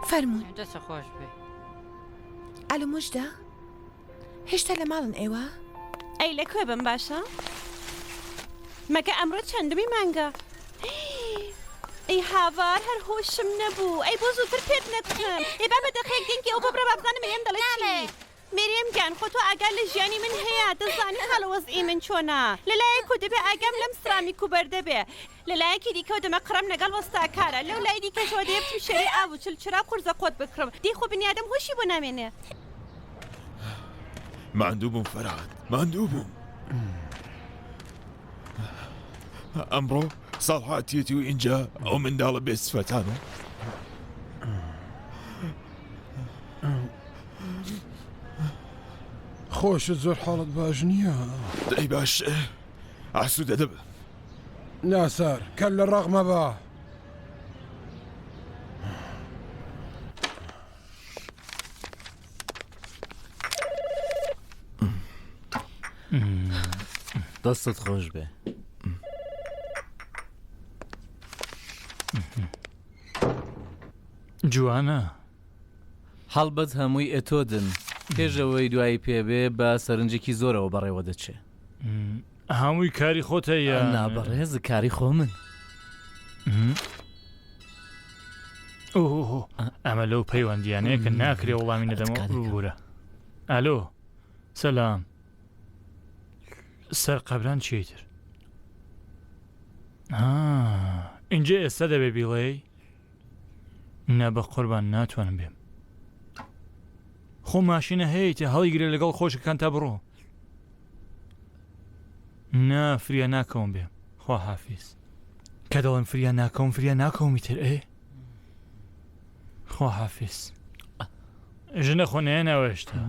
فەرموون. دەست خۆش بێ. ئەلو مژدە هێشتا لە ماڵن ئێوە؟ ئەی لە کوێ بم باشە؟ مەگە ئەمڕۆ چەندمی مانگە؟ ئەی هاوار هەر هۆشم نەبوو ئەی بۆ زووتر پێت نەکوتم ئێ بابە دەقەیەک دەنگی ئەو ببڕە بابزانم مریەم دەڵێ چی مریەم گیان خۆ تۆ ئاگات لە ژیانی من هەیە دەزانی حاڵ و وەزعی من چۆنە لەلایەک و دەبێ ئاگام لەم سرامیک و بەردە بێ لەلایەکی دیکەوە دەمە قڕم لەگەڵ وەستاکارە لەو لای دیکەشەوە دەبێ بچم شێرەی ئاو و چلچرا و قورزەقۆت بکڕم دەی خۆ بنیادەم هۆشی بۆ نامێنێ. ماندوو بووم فەرهاد ماندوو بووم. ئەمڕۆ ساڵ هاتیەتی و ئینجا ئەو منداڵە بێ سفەتانە. خۆشت زۆر حاڵت باش نییە. دەی باش ئاسوودە دەبم. ناسار کەل لە ڕەق مەبە. دەستت خۆش بێ. جوانە. هەڵبەت هەمووی ئێتۆدن پێش ئەوەی دوایی پێ بێ بە سەرنجێکی زۆرەوە بەڕێوە دەچێ. هەمووی کاری خۆتە یان؟ نا بەڕێز کاری خۆمن. ئۆه ئەمە لەو پەیوەندیانەیە کە ناکرێ وەڵامی نەدەمەوە ببورە. ئالۆ سەلام سەر قەبران چیتر؟ ئینجا ئێستا دەبێ بیڵێی؟ نا بە قوربان ناتوانم بێم. خۆ ماشینە هەیەتە هەڵیگرە لەگەڵ خۆشەکان تا بڕۆ. نا فریا ناکەوم بێم خواحافیز. کە دەڵێم فریا ناکەوم فریا ناکەومی تر ئێ خواحافیز. ژنە خۆ نەیەناوە هێشتا.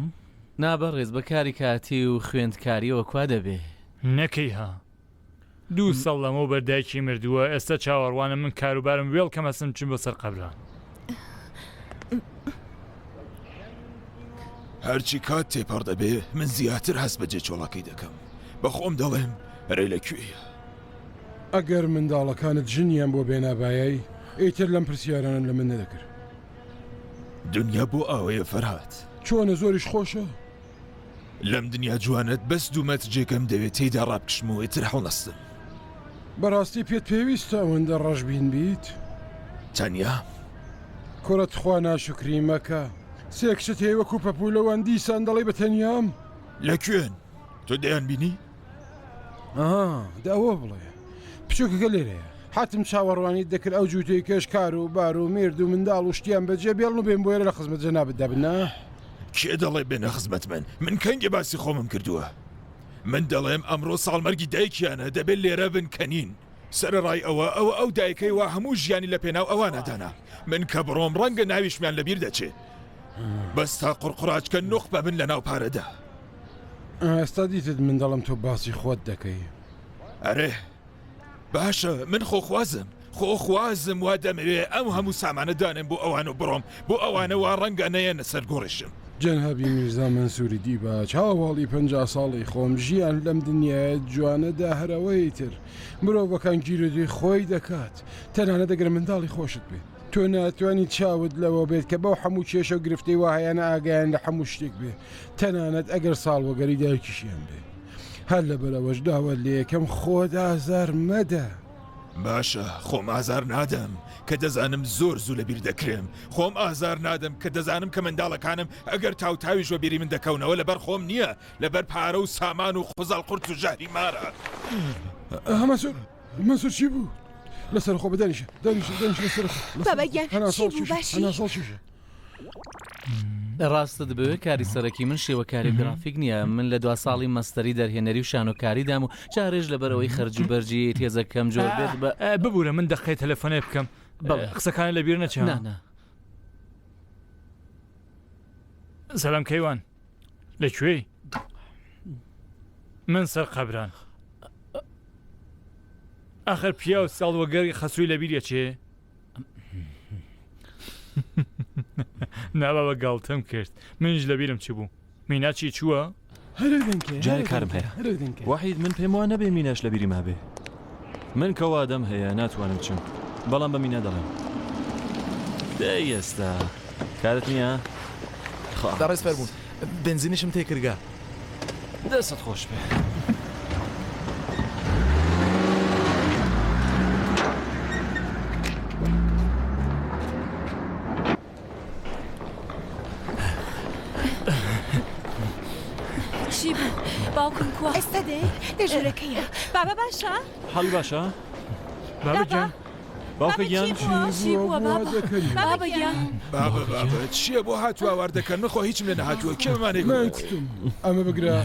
نا بەڕێز بە کاری کاتی و خوێندکاریەوە کوا دەبێ؟ نەکەی ها. دوو ساڵ لەمەوبەر دایکی مردووە، ئێستا چاوەڕوانە من کاروبارم وێڵ کەم هەستم بچم بۆ سەر قەبران. هەرچی کات تێپەڕ دەبێ من زیاتر هەست بە جێچۆڵەکەی دەکەم. بە خۆم دەڵێم ئەرێ لە کوێیە؟ ئەگەر منداڵەکانت ژنیان بۆ بێنابایای ئیتر لەم پرسیارانەت لە من نەدەکرد. دنیا بۆ ئاوەیە فەرهاد. چۆنە زۆریش خۆشە؟ لەم دنیا جوانەت بەس دوو مەتر جێگەم دەوێ تێیدا ڕابکشم و ئیتر هەڵنەستم. بەڕاستی پێت پێویستە ئەوەندە ڕەشبین بیت؟ تەنیا؟ کوڕە تخوا ناشوکری مەکە. سێ کچت هەیە وەکو پەپوولە وان دیسان دەڵێی بە تەنیام؟ لە کوێن؟ تۆ دەیانبینی؟ ئەها دە ئەوە بڵێ. بچووکەکە لێرەیە. حاتم چاوەڕوانیت دەکرد ئەو جووتەی کەش کار و بار و مێرد و منداڵ و شتیان بەجێ بێڵن و بێن بۆ ئێرە لە خزمەت جەنابتدا بن نا؟ کێ دەڵێ بێنە خزمەت من؟ من کەنگێ باسی خۆمم کردووە؟ من دەڵێم ئەمڕۆ ساڵمەرگی دایکیانە دەبێ لێرە بن کە نین. سەرەڕای ئەوە ئەوە ئەو دایکەی وا هەموو ژیانی لە پێناو ئەوانە دانا. من کە بڕۆم ڕەنگە ناویشمیان لەبیر دەچێ. بەس تا قوڕقوڕاچکە نوقمە بن لەناو پارەدا. ئێستا دیتت من دەڵێم تۆ باسی خۆت دەکەی. ئەرێ باشە من خۆخوازم خۆخوازم وا دەمەوێ ئەم هەموو سامانە دانێم بۆ ئەوان و بڕۆم بۆ ئەوانە وا ڕەنگە نەیەنە سەر گۆڕیشم. جەنابی میرزا مەنسوری دیباج هاوەڵی 50 ساڵی خۆم ژیان لەم دنیایە جوانەدا هەر ئەوەیە تر مرۆڤەکان گیرۆدەی خۆی دەکات تەنانەت ئەگەر منداڵی خۆشت بێت تۆ ناتوانی چاوت لەوە بێت کە بەو حەموو کێشە و گرفتەی وا هەیانە ئاگایان لە حەموو شتێک بێ تەنانەت ئەگەر ساڵوەگەری دایکیشیان بێ هەر لەبەرئەوەش داوات لێکەم خۆت ئازار مەدە. باشە خۆم ئازار نادەم کە دەزانم زۆر زوو لەبیر دەکرێم، خۆم ئازار نادەم کە دەزانم کە منداڵەکانم ئەگەر تاوتاویش وەبیری من دەکەونەوە لەبەر خۆم نییە لەبەر پارە و سامان و قوزەڵقورت و ژەهری مارە. ئەها مەنسوور مەنسوور چی بوو؟ لەسەر خۆ بە دانیشە دانیشە دانیشە لەسەر خۆ بابا گیان چی بوو باشی؟ هەناسەڵ کێشە. ڕاستت بوێ کاری سەرەکی من شێوەکاری گرافیک نییە من لە دوا ساڵی مەستەری دەرهێنەری و شانۆکاریدام و جارێش لەبەرەوەی خەرج و بەرجی تێزەکەم جۆر بێت بە ببوورە من دەقەی تەلەفۆنێ بکەم بەڵێ. قسەکانت لەبیر نەچێ نا نا. سەلام کەیوان لە کوێی؟ من سەر قەبران ئەخر پیاو ساڵوەگەری خەسووی لەبیر ئەچێ؟ نا بابە گاڵتەم کرد منیش لەبیرم چ بوو مینا چی چووە؟ جارێ کارم هەیە وەحید من پێم وا نەبێ میناش لەبیری مابێ من کە وادەم هەیە ناتوانم بچم بەڵام بە مینا دەڵێم دەی ئێستا. کارت نییە؟ بەڕێز فەرموون بنزینیشم تێ کردگە. دەستت خۆش بێ. چی بوو باوکم کوا؟ ئێستا دێ لە ژوورەکەیە. بابە باشە؟ حاڵی باشە؟ بابە گیان. باوکە گیان چی بووە بابە گیان؟ بابە بابە چییە بۆ هاتووە هاوار دەکەن من خۆ هیچم لێ نەهاتووە کێ بمانەی من کوتم ئەمە بگرە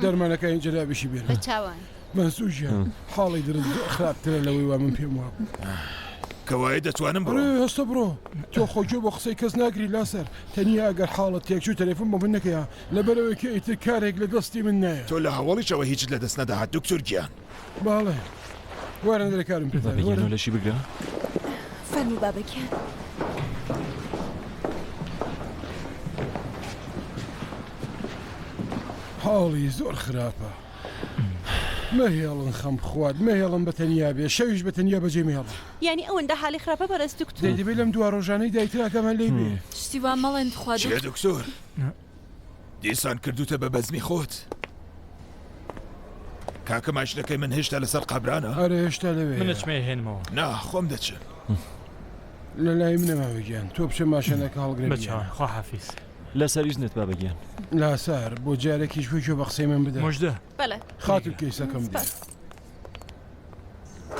دەرمانەکانی جەنابیشی بێنە. بە چاوان. مەنسوور گیان حاڵی درت زۆر خراپترە لەوەی وا من پێم وابوو. کەوایە دەتوانم بڕۆم؟ ئەرێ هەستە بڕۆ. تۆ خۆ گوێ بۆ قسەی کەس ناگری لاسەر. تەنیا ئەگەر حاڵت تێکچوو تەلەفۆن بۆ من نەکەیە لەبەرئەوەی کە ئیتر کارێک لە دەستی من نایە. تۆ لە هەوەڵیشەوە هیچت لە دەست نەدەهات دوکتور گیان. بەڵێ. وەرن دەرێ کارم پێتانە. بابە گیان وەرن. لەشی بگرە. فەرموو بابە گیان. حاڵی زۆر خراپە. مەهێڵن خەم بخوات مەهێڵن بە تەنیا بێ شەویش بە تەنیا بەجێ مەهێڵن. یانی ئەوەندە حالی خراپە بەڕێز دکتۆر. دەی دەبێ لەم دوا ڕۆژانەی دایتر ئاگامان لێی بێ. شتی وا مەڵێن تخوا چیە دکتۆر دیسان کردوتە بە بەزمی خۆت کاکە ماشینەکەی من هێشتا لەسەر قەبرانە؟ ئەرێ هێشتا لەوێیە. من ئەچمە هێنمەوە. نا خۆم دەچم. لە لای منە ماوە گیان تۆ بچە ماشێنەکە هەڵگرە بە چاوان خواحافیز. لەسەر ئیزنت بابە گیان. لاسار بۆ جارێکیش گوێ بە قسەی من بدە. مژدە. بەڵێ. خاتوو کەیسەکەم دێ. سپاس.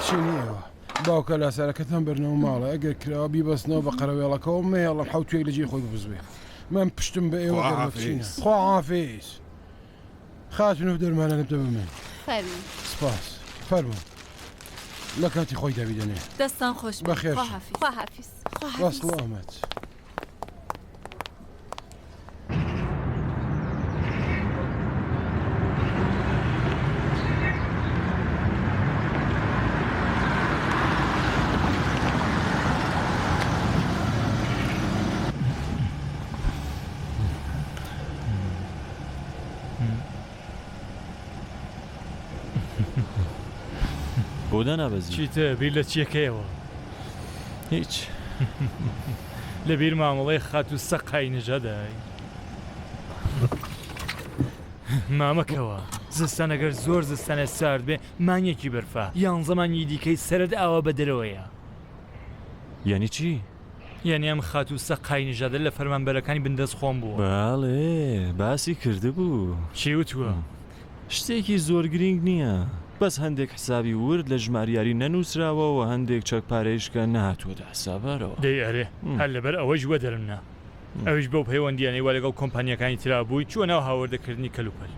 چینی ئێوە. باوکە لاسارەکەتان بەرنەوە ماڵێ ئەگەر کراوە بیبەستنەوە بە قەرەوێڵەکەوە مەهێڵن حەوتوویەک لە جێی خۆی ببزوێ. من پشتم بە ئێوە گەرمە بچینە. خواحافیز. خواحافیز. خاتوون ئەو دەرمانانە بدە بە من. فەرموو. سپاس. فەرموون. لە کاتی خۆیدا بیدەنێ. دەستان خۆش بێ. بەخێر چن. خواحافیز. خواحافیز. بە خواحافیز. سڵامەت. بۆ دانابەزی؟ چیتە بیر لە چیەکەیەوە؟ هیچ. لە بیر مامەڵەی خاتوو سەقای نەژادای؟ مامەکەوە زستان ئەگەر زۆر زستانێ سارد بێ مانگێکی بەرفە یانزە مانگی دیکەی سەرت ئاوا بە دەرەوەیە. یانی چی؟ یانی ئەم خاتوو سەقای نەژادە لە فەرمانبەرەکانی بن دەست خۆم بووە. بەڵێ باسی کردبوو. چی وتووە؟ شتێکی زۆر گرینگ نییە، بەس هەندێک حسابی ورد لە ژماریاری نەنووسراوە و هەندێک چەک پارەیش کە نەهاتووەتە حسابارەوە. دەی ئەرێ، هەر لەبەر ئەوەیش وەدەرم نا. ئەویش بەو پەیوەندییانەی وا لەگەڵ کۆمپانیاکانی ترا بووی چووە ناو هاوردەکردنی کەلوپەل.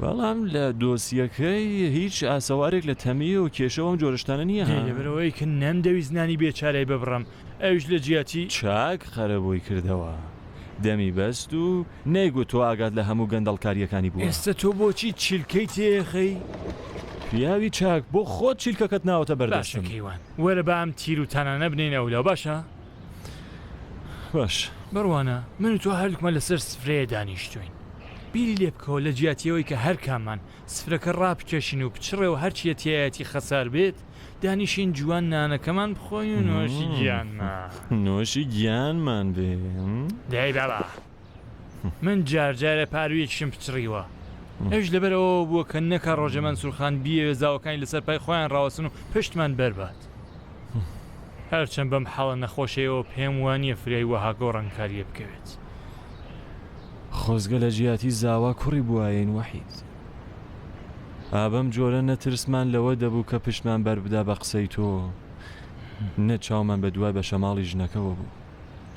بەڵام لە دۆسیەکەی هیچ ئاسەوارێک لە تەمیە و کێشە و ئەم جۆرە شتانە نییە دەی ها. لەبەر ئەوەی کە نەمدەویست نانی بێچارەی ببڕم، ئەویش لە جیاتی. چاک قەرەبووی کردەوە. دەمی بەست و نەیگوت تۆ ئاگات لە هەموو گەندەڵکارییەکانی بووە. ئێستە تۆ بۆچی چیلکەی تێخەی؟ پیاوی چاک بۆ خۆت چیلکەکەت ناوەتە بەر باشە دەستم. کەیوان، وەرە با ئەم تیر و تانانە بنێینە ئەولاوە باشە؟ باش. بڕوانە، من و تۆ هەردووکمان لەسەر سفرەیە دانیشتووین. بیری لێ بکەوە لە جیاتی ئەوەی کە هەر کاممان سفرەکە ڕابکێشین و بچڕێ و هەرچییە تیایەتی خەسار بێت، دانیشین جوان نانەکەمان بخۆین و نۆشی گیانمان. نۆشی گیانمان بێ. دەی بابا من جار جارێ پاروویەکیشم پچڕیوە. ئەویش لەبەر ئەوەوە بووە کە نەکا ڕۆژێ مەنسوور خان بیەوێ زاوەکانی لەسەر پای خۆیان ڕاوەستن و پشتمان بەربات. هەرچەند بەم حاڵە نەخۆشەیەوە پێم وا نییە فریای وەها گۆڕانکارییە بکەوێت. خۆزگە لە جیاتی زاوا کوڕی بوایەین وەحید. ئا بەم جۆرە نە ترسمان لەوە دەبوو کە پشتمان بەربدا بە قسەی تۆ، نە چاومان بە دوای بەشەماڵی ژنەکەوە بوو.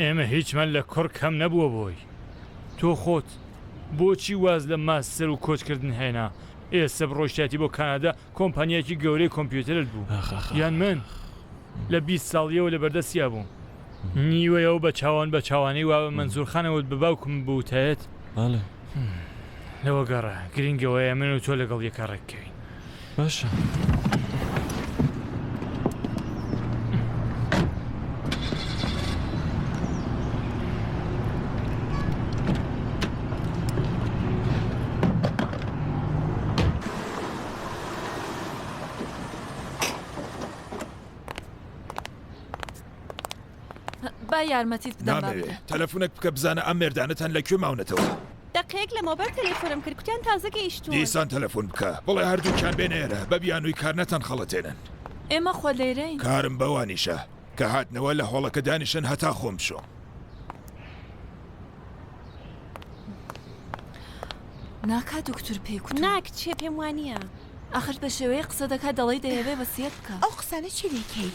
ئێمە هیچمان لە کوڕ کەم نەبووە بۆی. تۆ خۆت بۆچی واز لە ماستەر و کۆچکردن هێنا؟ ئێستە بڕۆیشتایەتی بۆ کانادا کۆمپانیایەکی گەورەی کۆمپیوتەرت بوو. ئاخ ئاخ یان من لە 20 ساڵیەوە لە بەردەستیا بووم. نیوەی ئەو بە چاوان بە چاوانەی وا بە مەنسوور خانەوت بە باوکم بوتایەت. بەڵێ. لەوە گەڕە گرینگ ئەوەیە من و تۆ لەگەڵ یەکا ڕێک بکەوین. باشە. با یارمەتیت بدەم نامەوێ. بابە. تەلەفونێک بکە بزانە ئەم مێردانەتان لە کوێ ماونەتەوە. دەقەیەک لەمەوبەر تەلەفۆنم کرد کوتیان تازە گەیشتوون. دیسان تەلەفون بکە بڵێ هەردووکیان بێنە ئێرە بە بیانووی کار نەتانخەڵەتێنن. ئێمە خۆ لێرەین. کارم بەوانیشە کە هاتنەوە لە هۆڵەکە دانیشن هەتا خۆم بشۆم. ناکا دوکتور پێی کوتوم. نا کچێ پێم وانییە. ئاخر بە شێوەیەک قسە دەکا دەڵێی دەیەوێ وەسیەت بکا. ئەو قسانە چی دەیکەی؟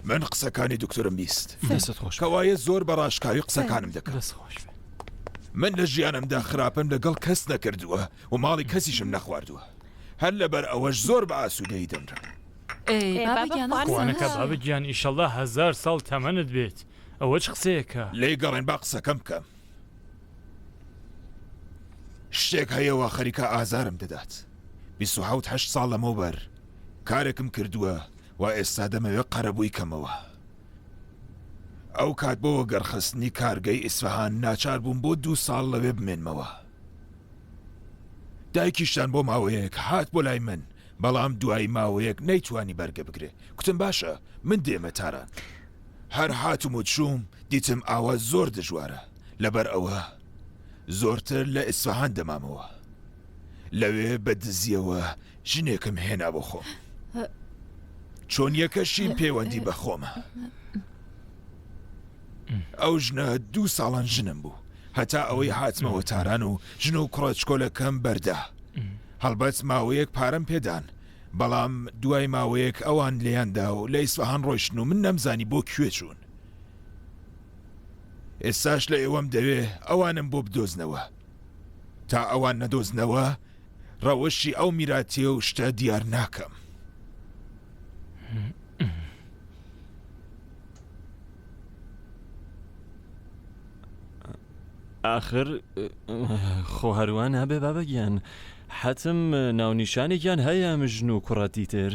من قسەکانی دکتۆرم 20 دەست خۆش کەوایە زۆر بە ڕاشکاوی قسەکانم دەکەم دەست خۆش بێ. من لە ژیانمدا خراپم لەگەڵ کەس نەکردووە و ماڵی کەسیشم نەخواردووە هەر لەبەر ئەوەش زۆر بە ئاسوودەیی دەمرم. ئێ بابە گیان ئەو قسانە خوانەکە بابە گیان ئیشەڵا هەزار ساڵ تەمەنت بێت ئەوە چ قسەیەکە؟ لێی گەڕێن با قسەکەم بکەم. شتێک هەیە وا خەریکە ئازارم دەدات. 27 هەشت ساڵ لەمەوبەر کارێکم کردووە وا ئێستا دەمەوێت قەرەبووی کەمەوە. ئەو کات بۆ وەگەڕخستنی کارگەی ئیسفەهان ناچار بووم بۆ دوو ساڵ لەوێ بمێنمەوە. دایکیشتان بۆ ماوەیەک هات بۆ لای من، بەڵام دوای ماوەیەک نەیتوانی بەرگە بگرێ. کوتم باشە من دێمە تاران. هەر هاتم و چووم دیتم ئاوا زۆر دژوارە. لەبەر ئەوە زۆرتر لە ئیسفەهان دەمامەوە. لەوێ بە دزییەوە ژنێکم هێنا بۆ خۆم. چۆنیەکەشی پێوەندی بە خۆمە. ئەو ژنە دوو ساڵان ژنم بوو. هەتا ئەوەی هاتمەوە تاران و ژن و کوڕە چکۆلەکەم بەردا. هەڵبەت ماوەیەک پارەم پێدان، بەڵام دوای ماوەیەک ئەوان لێیان دا و لە ئیسفەهان ڕۆیشتن و من نەمزانی بۆ کوێ چوون. ئێستاش لە ئێوەم دەوێ ئەوانم بۆ بدۆزنەوە. تا ئەوان نەدۆزنەوە ڕەوشی ئەو میراتیە و شتە دیار ناکەم. ئاخر خۆ هەروا نابێ بابە گیان حەتم ناونیشانێکیان هەیە ئەم ژن و کوڕەتی تر.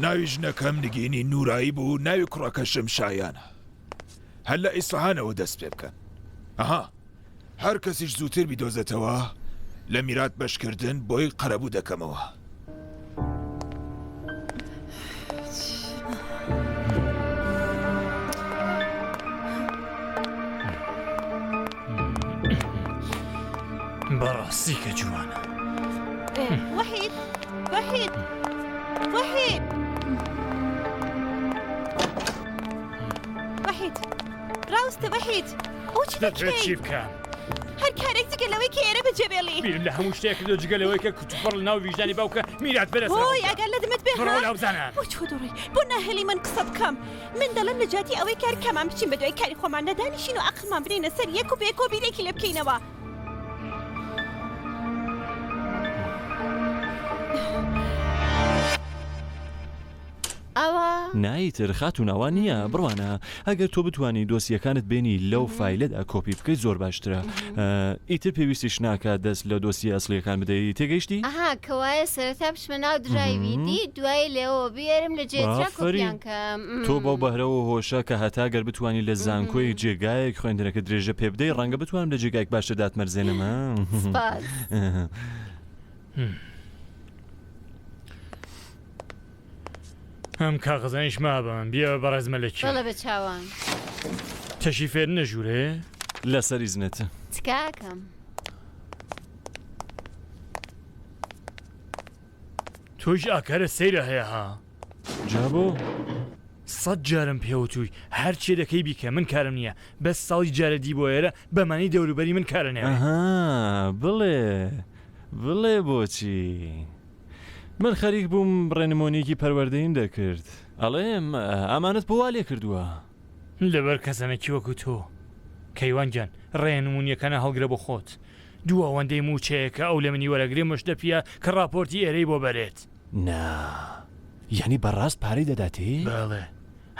ناوی ژنەکەم نگینی نورایی بوو ناوی کوڕەکەشم شایانە هەر لە ئیسفەهانەوە دەست پێ بکەن ئەها هەر کەسیش زووتر بیدۆزێتەوە لە میرات بەشکردن بۆی قەرەبوو دەکەمەوە. بەڕاستی کە جوانە. وەحید وەحید وەحید وەحید ڕاوستە وەحید ئەو چی دەتەوێت چی بکەم؟ هەر کارێک جگە لەوەی کە ئێرە بەجێ بێڵی. بیرم لە هەموو شتێک کردەوە جگە لەوەی کە کوتوپڕ لە ناو ویژدانی باوکە میرات بەرە سەر هۆی ئەگەر لە دمت بێ بڕۆ لاوزانە. بۆ چۆ دەڕۆی؟ بۆ ناهێڵی من قسە بکەم؟ من دەڵێم لە جیاتی ئەوەی کار کەمان بچین بە دوای کاری خۆماندا دانیشین و عەقڵمان بنێینە سەر یەک و بەیەکەوە بیرێکی لێ بکەینەوە. ئەوە. نا ئیتر خاتوون ئەوە نییە بڕوانە ئەگەر تۆ بتوانی دۆسیەکانت بێنی لەو فایلەدا کۆپی بکەیت زۆر باشترە ئیتر پێویستیش ناکات دەست لە دۆسیە ئەسڵیەکان بدەی تێگەیشتی؟ ئەها کەوایە سەرەتا بچمە ناو درایوی دی دوایی لێوە بیێرم لە جێترا ئافەرین کۆپیان کەم تۆ بەو بەهرە و هۆشە کە هەتا گەر بتوانی لە زانکۆیەک جێگایەک خوێندنەکە درێژە پێ بدەی ڕەنگە بتوانم لە جێگایەک باشتر داتمەرزێنم سپاس. ئەم کاغەزانیش مابە من بیەوە بەڕێز مەلەکی. بەڵێ بە چاوان. تەشریف بێننە ژوورێ. لەسەر ئیزنت. تکاکەم. تۆیش ئاکارە سەیرە هەیە ها. جا بۆ؟ سەت جارم پێوتووی هەرچێ دەکەی بیکە من کارم نییە بەس ساڵی جارێ دی بۆ ئێرە بەمانی دەوروبەری من کارە ناوێ. ئەها بڵێ بڵێ بۆچی؟ من خەریک بووم ڕێنمۆنیەکی پەروەردەییم دەکرد. ئەڵێم ئامانەت بۆ وا لێ کردووە؟ لەبەر کەسانێکی وەکو تۆ. کەیوان گیان ڕێنمونیەکانە هەڵگرە بۆ خۆت. دوو ئەوەندەی مووچەیە کە ئەو لە منی وەرەگرێ مشتە پیە کە ڕاپۆرتی ئێرەی بۆ بەرێت. نا یانی بەڕاست پارەی دەداتێ؟ بەڵێ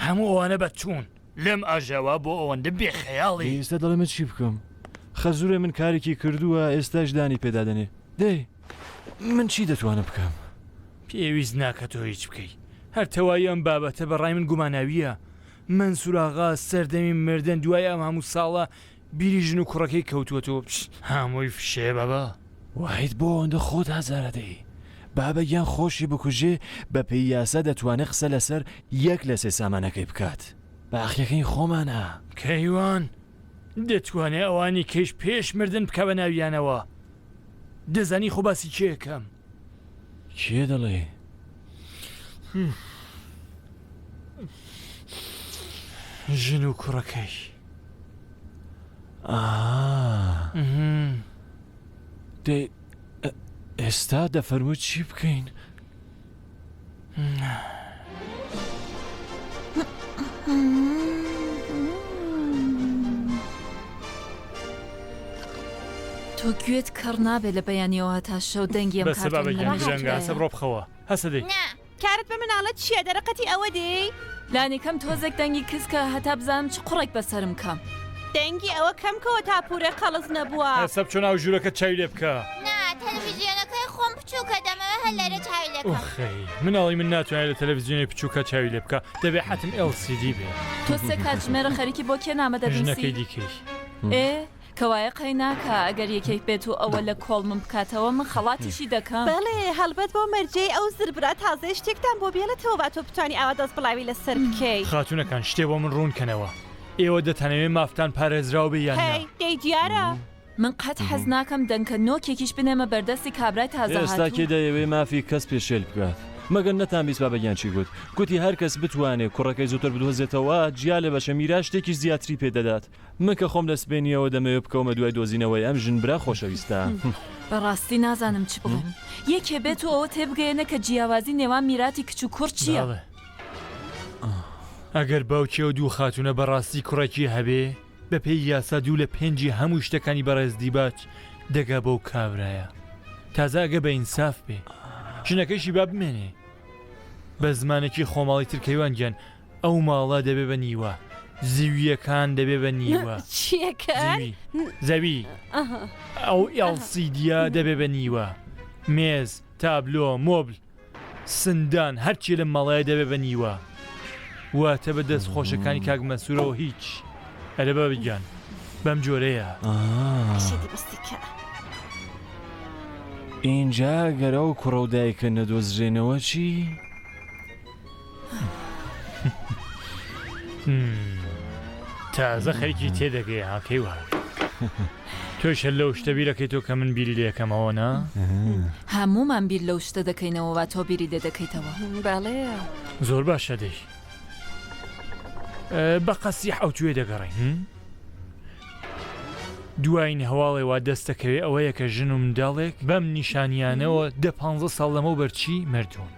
هەموو ئەوانە بە چوون. لەم ئاژاوە بۆ ئەوەندە بێ خەیاڵی. ئێستا دەڵێ من چی بکەم؟ خەزورێ من کارێکی کردووە ئێستاش دانی پێدا دەنێ. دەی من چی دەتوانم بکەم؟ پێویست ناکە تۆ هیچ بکەی. هەر تەواوی ئەم بابەتە بە ڕای من گوماناوییە. مەنسوور ئاغا سەردەمی مردن دوای ئەم هەموو ساڵە. بیری ژن و کوڕەکەی کەوتووەتەوە هەمووی فشەیە بابا. وەحید بۆ ئەوەندە خۆت ئازارەدەی؟ بابە گیان خۆشی بکوژێ بەپێی یاسا دەتوانێ قسە لەسەر یەک لە سێ سامانەکەی بکات باقیەکەی خۆمانە. کەیوان دەتوانێ ئەوانی کەیش پێش مردن بکا بە ناویانەوە دەزانی خۆ باسی کێ ئەکەم. کێ دەڵێی؟ ژن و کوڕەکەی. ئاها دەی ئێستا دەفەرمووی چی بکەین؟ تۆ گوێت کەڕ نابێت لە بەیانیەوە هەتا شەو دەنگی ئەم بەسە بابە کارتۆنە گیان درەنگە ناچێت. هەسە بڕۆ بخەوە هەسە دەی. نا. کارت بە مناڵە چیە دەرەقەتی ئەوە دێی؟ لانیکەم تۆزێک دەنگی کز کە هەتا بزانم چ قوڕێک بەسەرم کەم. دەنگی ئەوە کەم کەوە تا پورە قەڵس نەبووە. هەسە بچۆ ناو ژوورەکەت چاوی لێ بکە. نا تەلەفیزیۆنەکەی خۆم بچووکە دەمەوێ هەر لێرە چاوی لێ کەم. ئۆخەی مناڵی من ناتوانێ لە تەلەفزیۆنی بچووکە چاوی لێ بکا دەبێ حەتم LCD بێ. تۆ سێ کاتژمێرە خەریکی بۆ کێ نامە دەنووسی؟ ژنەکەی دیکەی. ئێ کەوایە قەی ناکا ئەگەر یەکێک بێت و ئەوە لە کۆڵ من بکاتەوە من خەڵاتیشی دەکەم. بەڵێ هەڵبەت بەو مەرجەی ئەو زربرا تازەیە شتێکتان بۆ بێڵێتەوە با تۆ بتوانی ئاوا دەست بڵاوی لەسەر بکەی. خاتوونەکان شتێ بۆ من ڕوون کەنەوە ئێوە دەتانەوێ مافتان پارێزراو بێ یان نا؟ هەی دەی دیارە. من قەت حەز ناکەم دەنکە نۆکێکیش بنێمە بەردەستی کابرای تازە ئێستا هاتوو. کێ دەیەوێ مافی کەس پێشێل بکات؟ مەگەر نەتان بیست بابە گیان چی گوت؟ گوتی هەر کەس بتوانێ کوڕەکەی زووتر بدۆزێتەوە جیا لە بەشە میرات شتێکیش زیاتری پێ دەدات. من کە خۆم لە سبەینیەوە دەمەوێ بکەومە دوای دۆزینەوەی ئەم ژن برا خۆشەویستە. بەڕاستی نازانم چ بڵێم. یەکێ بێت و ئەوە تێبگەیەنێ کە جیاوازی نێوان میراتی کچ و کوڕ چییە؟ بەڵێ. ئەگەر باوکی ئەو دوو خاتوونە بەڕاستی کوڕێکی هەبێ، بە پێی یاسا دوو لە پێنجی هەموو شتەکانی بەڕێز دیباچ دەگا بەو کابرایە. تازە ئەگە بە ئینساف بێ. ژنەکەیشی با بمێنێ. بە زمانێکی خۆماڵی تر کەیوان گیان ئەو ماڵە دەبێ بە نیوە. زیویەکان دەبێ بە نیوە. چیەکان؟ زیوی. زەوی. ئەو LCD-یە دەبێ بە نیوە. مێز، تابلۆ، مۆبل. سندان هەرچی لەم ماڵەیە دەبێ بە نیوە واتە بە دەست خۆشەکانی کاک مەنسورەوە هیچ ئەرێ بابە گیان بەم جۆرەیە. شێتی بەستی کە. ئینجا گەر ئەو کوڕە و دایکە نەدۆزرێنەوە چی؟ تازە خەریکی تێدەگەی ها کەیوان تۆش هەر لەو شتە بیرەکەیتەوە کە من بیری لێکەمەوە نا؟ هەموومان بیر لەو شتە دەکەینەوە وا تۆ بیری لێ دەکەیتەوە. بەڵێ. زۆر باشە دەی بە قەستی حەوتوێ دەگەڕێین. دوایین هەواڵێ وا دەست دەکەوێ ئەوەیە کە ژن و منداڵێک بەم نیشانیانەوە دە پانزە ساڵ لەمەوبەر چی مردوون.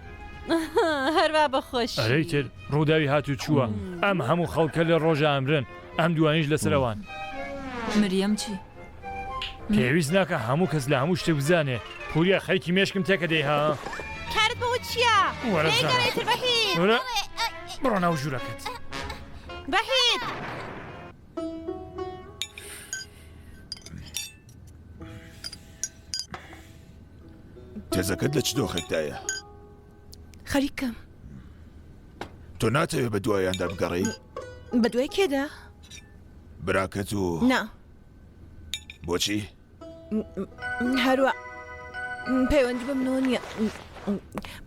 هەروا بە خۆشی. ئەرێ تر ڕووداوی هاتوچووە ئەم هەموو خەڵکە لە ڕۆژا ئەمرن ئەم دوانیش لەسەر ئەوان. مریەم چی؟ پێویست ناکا هەموو کەس لە هەموو شتێک بزانێ پوریا خەریکی مێشکم تێکەدەی ها. کارت بەوە چییە؟ وەرە لێی بزانە. گەڕێ تر بەهید. وەرە بڕۆ ناو ژوورەکەت. بەهید. تێزەکەت لە چ دۆخێکدایە؟ خەریکم. تۆ ناتەوێ بە دوایاندا بگەڕێی؟ بە دوای کێدا؟ براکەت و نا. بۆچی؟ هەروە پەیوەندی بە منەوە نییە.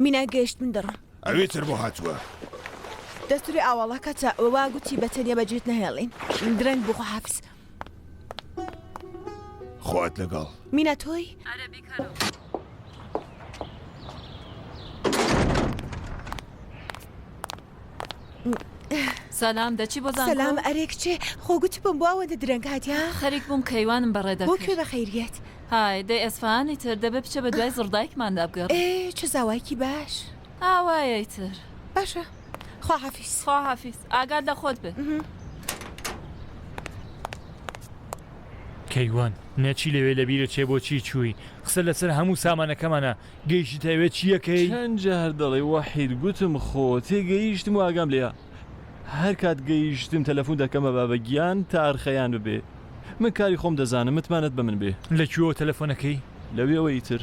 مینا گەیشت من دەڕۆم. ئەوی تر بۆ هاتووە؟ دەستوری ئاواڵا کەچە وا گوتی بە تەنیا بەجێت نەهێڵین. درەنگ بوو خواحافیز. خوات لەگەڵ. مینا تۆی؟ ئەرێ بیکەرەوە. سەلام دەچی بۆ زانکۆ؟ سەلام ئەرێ کچێ خۆ گوتبووم بۆ ئەوەندە درەنگ هاتی ها؟ خەریک بووم کەیوانم بەڕێ بۆ کوێ دەکرد. بەخەیریەت؟ های دەی ئەسفەهانی تر دەبێ بچێ بە دوای زڕدایکماندا بگەڕێ. ئێ چ زاوایەکی باش. ئاوایە ئیتر. باشە خواحافیز. خواحافیز ئاگات لە خۆت بێ. کەیوان، نەچی لەوێ لەبیرت چێ بۆچی چووی؟ قسە لەسەر هەموو سامانەکەمانە، گەیشتیتە ئەوێ چییەکەی؟ چەند جار دەڵێی وەحید گوتم خۆ تێگەیشتم و ئاگام لێیە هەر کات گەیشتم تەلەفون دەکەمە بابە گیان تا ئەرخەیان ببێ من کاری خۆم دەزانم متمانەت بە من بێ. لە کوێوە تەلەفۆنەکەی؟ لەوێوە ئیتر.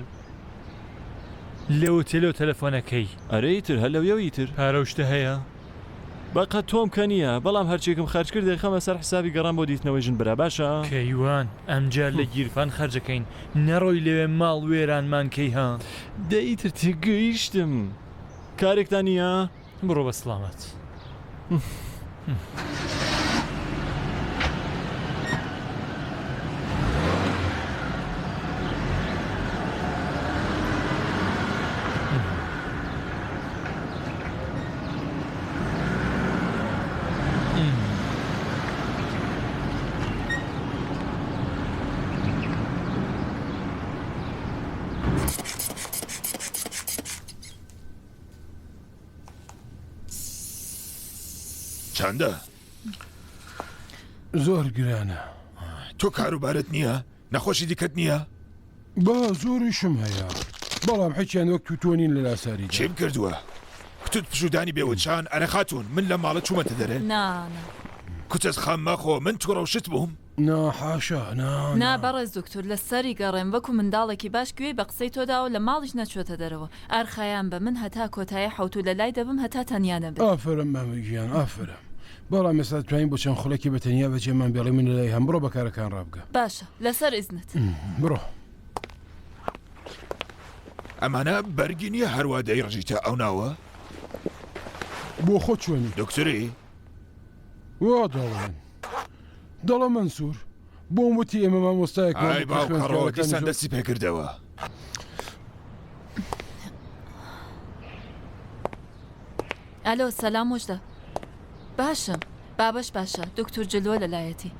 لە ئوتێلەوە تەلەفۆنەکەی؟ ئەرێ ئیتر هەر لەوێوە ئیتر. پارە و شتە هەیە؟ بەقەد تۆم کە نییە، بەڵام هەرچێکم خەرج کرد دەیخەمە سەر حسابی گەڕان بۆ دیتنەوەی ژن برا باشە؟ کەیوان، ئەمجار لە گیرفان خەرجەکەین، نەڕۆی لەوێ ماڵ وێرانمان کەی ها؟ دە ئیتر تێگەیشتم. کارێکتان نییە؟ بڕۆ بە سڵامەت. چەندە؟ زۆر گرانە. تۆ کاروبارت نییە؟ نەخۆشی دیکەت نییە؟ با زۆریشم هەیە بەڵام حیچیان وەک تو تۆ نین لە لاساریدا. چیم کردووە؟ کوتت پشوودانی بێ وچان؟ ئەرێ خاتوون من لەم ماڵە چوومەتە دەرێ؟ نا نا. کوتت خەم مەخۆ من توڕە و شت بووم؟ نا حاشا نا نا نا. بەڕێز دوکتور لە سەری گەڕێم وەکو منداڵێکی باش گوێی بە قسەی تۆ داوە لە ماڵیش نەچووەتە دەرەوە ئارخایان بە من هەتا کۆتایی حەوتوو لە لای دەبم هەتا تەنیا نەبێ. ئافەرم مامە گیان ئافەرم. بەڵام ئێستا دەتوانی بۆ چەند خولەکی بە تەنیا بەجێمان بێڵی من لەلای هەم بڕۆ بە کارەکان ڕابگە. باشە لەسەر ئیزنت. بڕۆ. ئەمانە بەرگی نییە هەروا دەیڕژیتە ئەو ناوە؟ بۆ خۆت چۆنی؟ دکتۆری؟ وا دەڵێن. دەڵێ مەنسوور بۆم وتی ئێمە مامۆستایەکمان ئای بوو کە باوکەڕۆ خوێندکارەکانی دیسان زۆر دەستی پێکردەوە. ئەلۆ سەلام مژدە باشم بابەش باشە دکتور جلوە لەلایەتی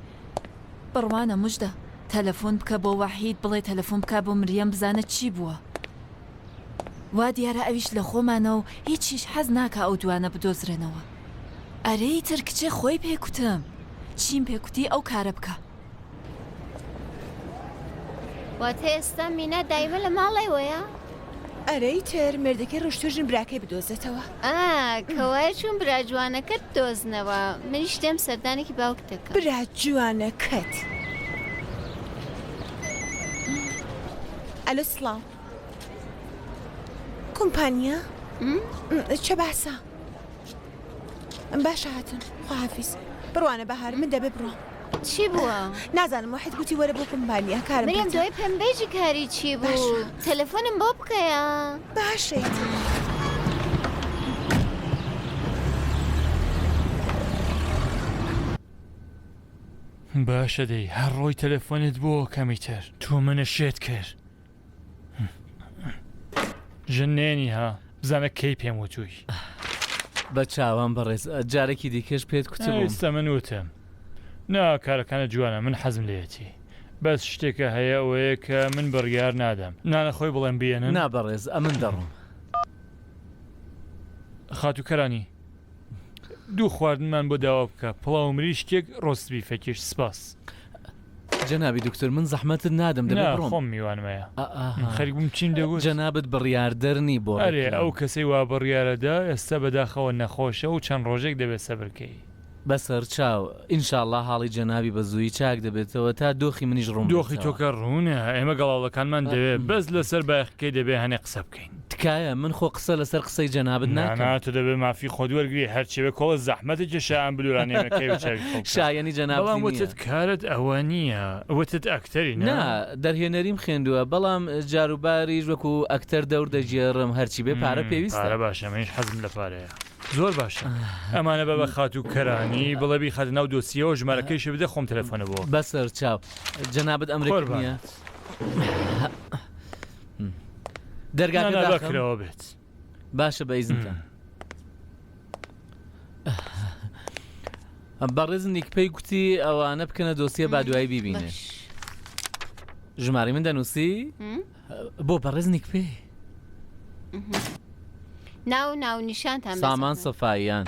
بڕوانە مژدە تەلەفۆن بکە بۆ وەحید بڵێ تەلەفۆن بکە بۆ مریەم بزانە چی بووە وا دیارە ئەویش لە خۆمانە و هیچیش حەز ناکا ئەو دوانە بدۆزرێنەوە ئەرێ ئیتر کچێ خۆی پێ کوتم چیم پێ کوتی ئەو کارە بکە. واتە ئێستا مینا دایمە لە ماڵێوەیە؟ ئەرێ ئیتر مێردەکەی ڕۆشتووە ژن براکەی بدۆزێتەوە. ئا کەوایە چوون برا جوانەکەت بدۆزنەوە منیش دێم سەردانێکی باوکت دەکەم. برا جوانەکەت. ئەلۆ سڵاو. کۆمپانیا؟ چە باسە؟ باشە هاتم خواحافیز بڕوانە بەهار من دەبێ بڕۆم. چی بووە؟ نازانم وەحید گوتی وەرە بۆ کۆمپانیا کارم مریم پێتە. دوای پێم بێژی کاری چی بوو باشە. تەلەفۆنم بۆ بکەیە. باشە ئیتر. باشە دەی هەر ڕۆی تەلەفۆنت بۆ کەمی تر تۆ منە شێت کرد. ژن نێنی ها بزانە کەی پێم وتووی. بە چاوان بەڕێز جارێکی دیکەش پێت کوتبووم. ئێستا من وتم نا کارەکانت جوانە من حەزم لێیەتی بەس شتێکە هەیە ئەوەیە کە من بڕیار نادەم نانە خۆی بڵێم بێنن. نا بەڕێز ئەمن دەڕۆم. خاتوو کەرانی دوو خواردنمان بۆ داوا بکە پڵاو و مریشکێک ڕۆست بیفەکیش سپاس. جەنابی دکتۆر من زەحمەتت نادەم دەبێ نا بڕۆم. خۆم میوانمەیە ئاها. خەریک بووم چیم دەگوت. جەنابت بڕیاردەر نی بۆ ئەرێ ڕێکلام. ئەو کەسەی وا بڕیارەدا ئێستا بەداخەوە نەخۆشە و چەند ڕۆژێک دەبێ سەبر کەی. بەسەر چاو. ئینشاڵڵا حاڵی جەنابی بە زوویی چاک دەبێتەوە تا دۆخی منیش ڕوون دۆخی تۆ بێتەوە. کە ڕوونە ئێمە گەڵاڵەکانمان دەوێ بەس لەسەر بایەخەکەی دەبێ هەنێ قسە بکەین. تکایە من خۆ قسە لەسەر قسەی جەنابت نا ناکەم. نا تۆ دەبێ مافی خۆت وەرگری هەرچی بێ کۆڵە زەحمەتە کێشا ئەم بلورانەی مە کەی بە چاوی خۆ بکەم. شایەنی جەنابتی بەڵام نییە. وتت کارت ئەوە نییە وتت ئەکتەری نا؟ نا دەرهێنەریم خوێندووە بەڵام جاروباریش وەکو ئەکتەر دەور دەگێڕم هەرچی بێ پارە پێویستە. پارە باشە منیش حەزم لە پارەیە. زۆر باشە ئەمانە بە بە خاتوو کەرانی بڵێ بیخاتە ناو دۆسیەوە ژمارەکەیشی بدە خۆم تەلەفۆنە بۆ. بەسەر چاو جەنابت ئەمرێکت نییە؟ قوربانت. دەرگاکە نا نا با داخەم؟ کراوە بێت. باشە بە ئیزنتان. بەڕێز نیکپەی گوتی ئەوانە بکەنە دۆسیە با دوایی بیبینێ. ژمارەی من دەنووسی؟ بۆ بەڕێز نیکپێ. ناو ناونیشانتان بێ سامان زەحمەت. سەفاییان.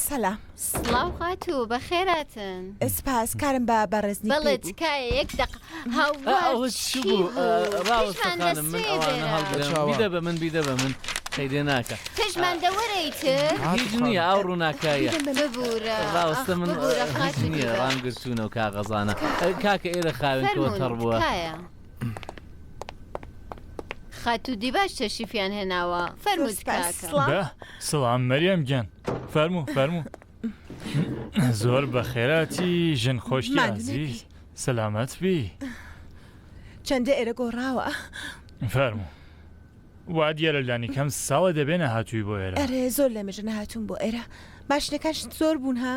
سەلام. سڵاو خاتوو بەخێراتن. سپاس کارم بە بەڕێز نیکپێی بەڵێ بوو. تکایە یەک دەق هاوار ئەوە چ چی بوو؟ بوو؟ ڕاوەستە پشمان خانم من دەسوێ ئەوانە بێرە. هەڵگرم چاوە. بیدە بە من بیدە بە من خەیرێ ناکە. پشمان دەوەرە ئیتر. هیچ نییە ئاو ڕووناکایە. ببوورە ئاخ ڕاوەستە من ببوورە هیچ خاتوو نییە دیبە. ڕامگرتوونە و کاغەزانە. کاکە ئێرە خاوێن کەوە فەرموون تەڕ بووە. تکایە. خاتوو دیباج تەشریفیان هێناوە. فەرموو تکاکە. بە سڵام مەریەم گیان. فەرموو فەرموو. زۆر بەخێراتی ژن خۆشکی ئازیز. سەلامەت بی. چەندە ئێرە گۆڕاوە. فەرموو. وا دیارە لانیکەم ساڵێ دەبێ نەهاتووی بۆ ئێرە. ئەرێ زۆر لەمێژە نەهاتووم بۆ ئێرە. ماشینەکانشت زۆر بوون ها؟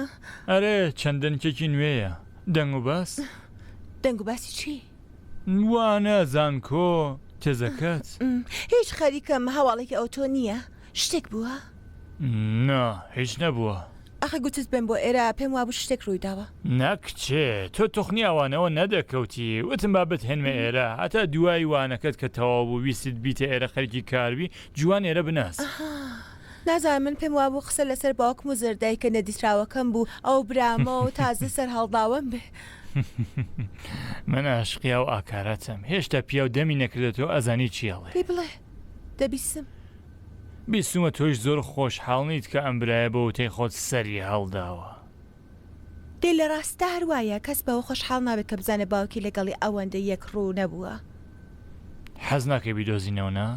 ئەرێ چەند دەنکێکی نوێیە. دەنگ و باس؟ دەنگ و باسی چی؟ وانە، زانکۆ، تێزەکەت؟ هیچ خەریکم هەواڵێکی ئەوتۆ نییە. شتێک بووە؟ نا هیچ نەبووە. ئەخە گوتت بێم بۆ ئێرە پێم وابوو شتێک ڕوویداوە. نا کچێ تۆ توخنی ئەوانەوە نەدەکەوتی وتم با بتهێنمە ئێرە هەتا دوای وانەکەت کە تەواو بوو ویستت بیتە ئێرە خەریکی کار بی جوان ئێرە بناس. ئەها نازانم من پێم وابوو قسە لەسەر باوکم و زەردایکە نەدیتراوەکەم بوو ئەو برامە و تازە سەرهەڵداوەم بێ. من ئاشقی ئەو ئاکارەتم هێشتا پیاو دەمی نەکردۆتەوە ئەزانی چی ئەڵێ. پێی بڵێ دەبیسم. بیستومە تۆش زۆر خۆشحاڵ نیت کە ئەم برایە بە وتەی خۆت سەری هەڵداوە. دەی لە ڕاستدا هەر وایە، کەس بەوە خۆشحاڵ نابێت کە بزانێت باوکی لەگەڵی ئەوەندە یەک ڕوو نەبووە. حەز ناکەی بیدۆزینەوە نا؟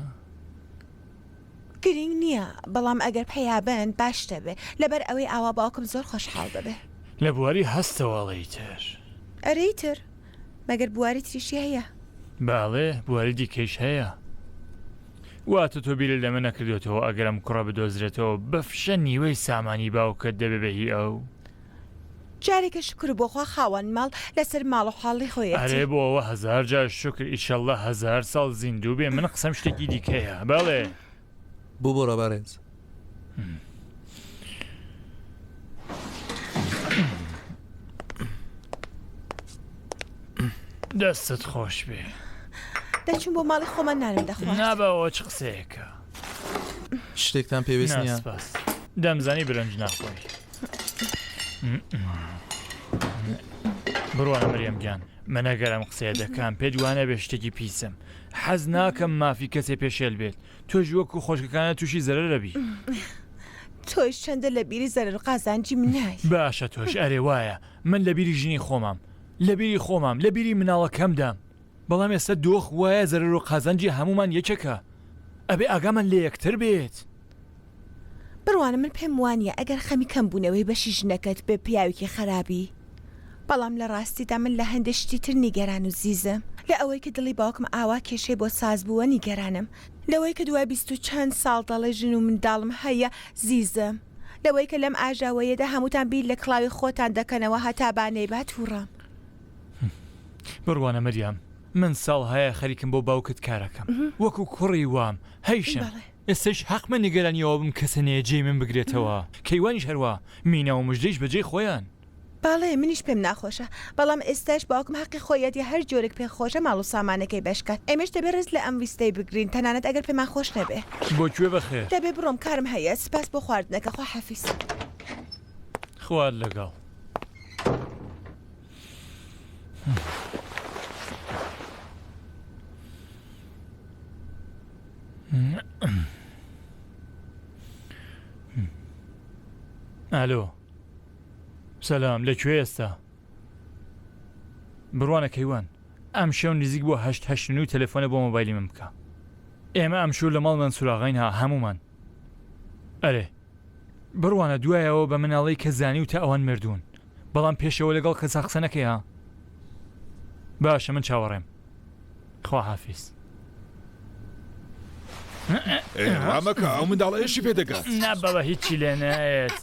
گرینگ نییە، بەڵام ئەگەر پەیا بن باش دەبێ، لەبەر ئەوەی ئاوا باوکم زۆر خۆشحاڵ دەبێ. لە بواری هەستەوە ئەڵێی تر. ئەرێی تر، مەگەر بواری تریشی هەیە؟ بەڵێ بواری دیکەیش هەیە. واتە تۆ بیرت لەمە نەکردۆتەوە ئەگەر ئەم کوڕە بدۆزرێتەوە بە فشە نیوەی سامانی باوکت دەبێ بە هی ئەو؟ جارێکە شوکر بۆ خوا خاوەن ماڵ لەسەر ماڵ و حاڵی خۆیەتی. ئەرێ بۆ ئەوە هەزار جار شوکر ئیشەڵڵا هەزار ساڵ زیندوو بێ من قسەم شتێکی دیکەیە بەڵێ. ببورە بەڕێز. دەستت خۆش بێ. دەچوم بۆ ماڵی خۆمان نانم دەخوارد. نا باوە چ قسەیەکە. شتێکتان پێویست نییە؟ سپاس. دەمزانی برنج ناخۆی. بڕوانە مریەم گیان من ئەگەر ئەم قسەیە دەکەم پێت وانەبێ شتێکی پیسم حەز ناکەم مافی کەسێ پێشێل بێت تۆش وەکو خۆشکەکانە تووشی زەرەر ئەبی. تۆیش چەندە لە بیری زەرەر و قازانجی منای. باشە تۆش ئەرێ وایە من لە بیری ژنی خۆمام لە بیری خۆمام لە بیری مناڵەکەمدام بەڵام ئێستا دۆخ وایە زەرەر و قازانجی هەموومان یەکێکە ئەبێ ئاگامان لە یەکتر بێت. بڕوانە من پێم وانیە ئەگەر خەمی کەم بوونەوەی بەشی ژنەکەت بێ پیاوێکی خەرابی بەڵام لە ڕاستیدا من لە هەندێ شتی تر نیگەران و زیزم لە ئەوەی کە دڵی باوکم ئاوا کێشەی بۆ ساز بووە نیگەرانم لەوەی کە دوای 20 و چەند ساڵ دەڵێ ژن و منداڵم هەیە زیزم لەوەی کە لەم ئاژاوەیەدا هەمووتان بیر لە کڵاوی خۆتان دەکەنەوە هەتا با نەیبا تووڕەم. بڕوانە مریەم من ساڵ هەیە خەریکم بۆ باوکت کارەکەم وەکو کوڕی وام هەیشم ئێستەیش هەقمە نیگەرانی ئەوە بم کەسێ نەیە جێی من بگرێتەوە، کەیوانیش هەروا، مینا و مژدەیش بە جێی خۆیان. بەڵێ، منیش پێم ناخۆشە، بەڵام ئێستاش باوکم هەقی خۆیەتی هەر جۆرێک پێ خۆشە ماڵ و سامانەکەی بەش کات، ئێمەش دەبێ ڕێز لە ئەم ویستەی بگرین، تەنانەت ئەگەر پێمان خۆش نەبێ. بۆ کوێ بەخێر؟ دەبێ بڕۆم، کارم هەیە، سپاس بۆ خواردنەکە، خواحافیز. خوات لەگەڵ. ئالۆ سەلام لە کوێ ئێستا بڕوانە کەیوان ئەم شەو نزیک بۆ هەشت هەشت و تەلەفۆنە بۆ مۆبایلی من بکە ئێمە ئەم شو لە ماڵ مەنسوراغین ها هەمومان ئەرێ بڕوانە دوایەوە بە مناڵی کە زانی و تا ئەوان مردوون بەڵام پێشەوە لەگەڵ کەسا قسە نەکەی ها باشە من چاوەڕێم خواحافیز. وا مەکە ئەو منداڵە ئێشی پێ دەگات. نا بابا هیچی لێ نایەت.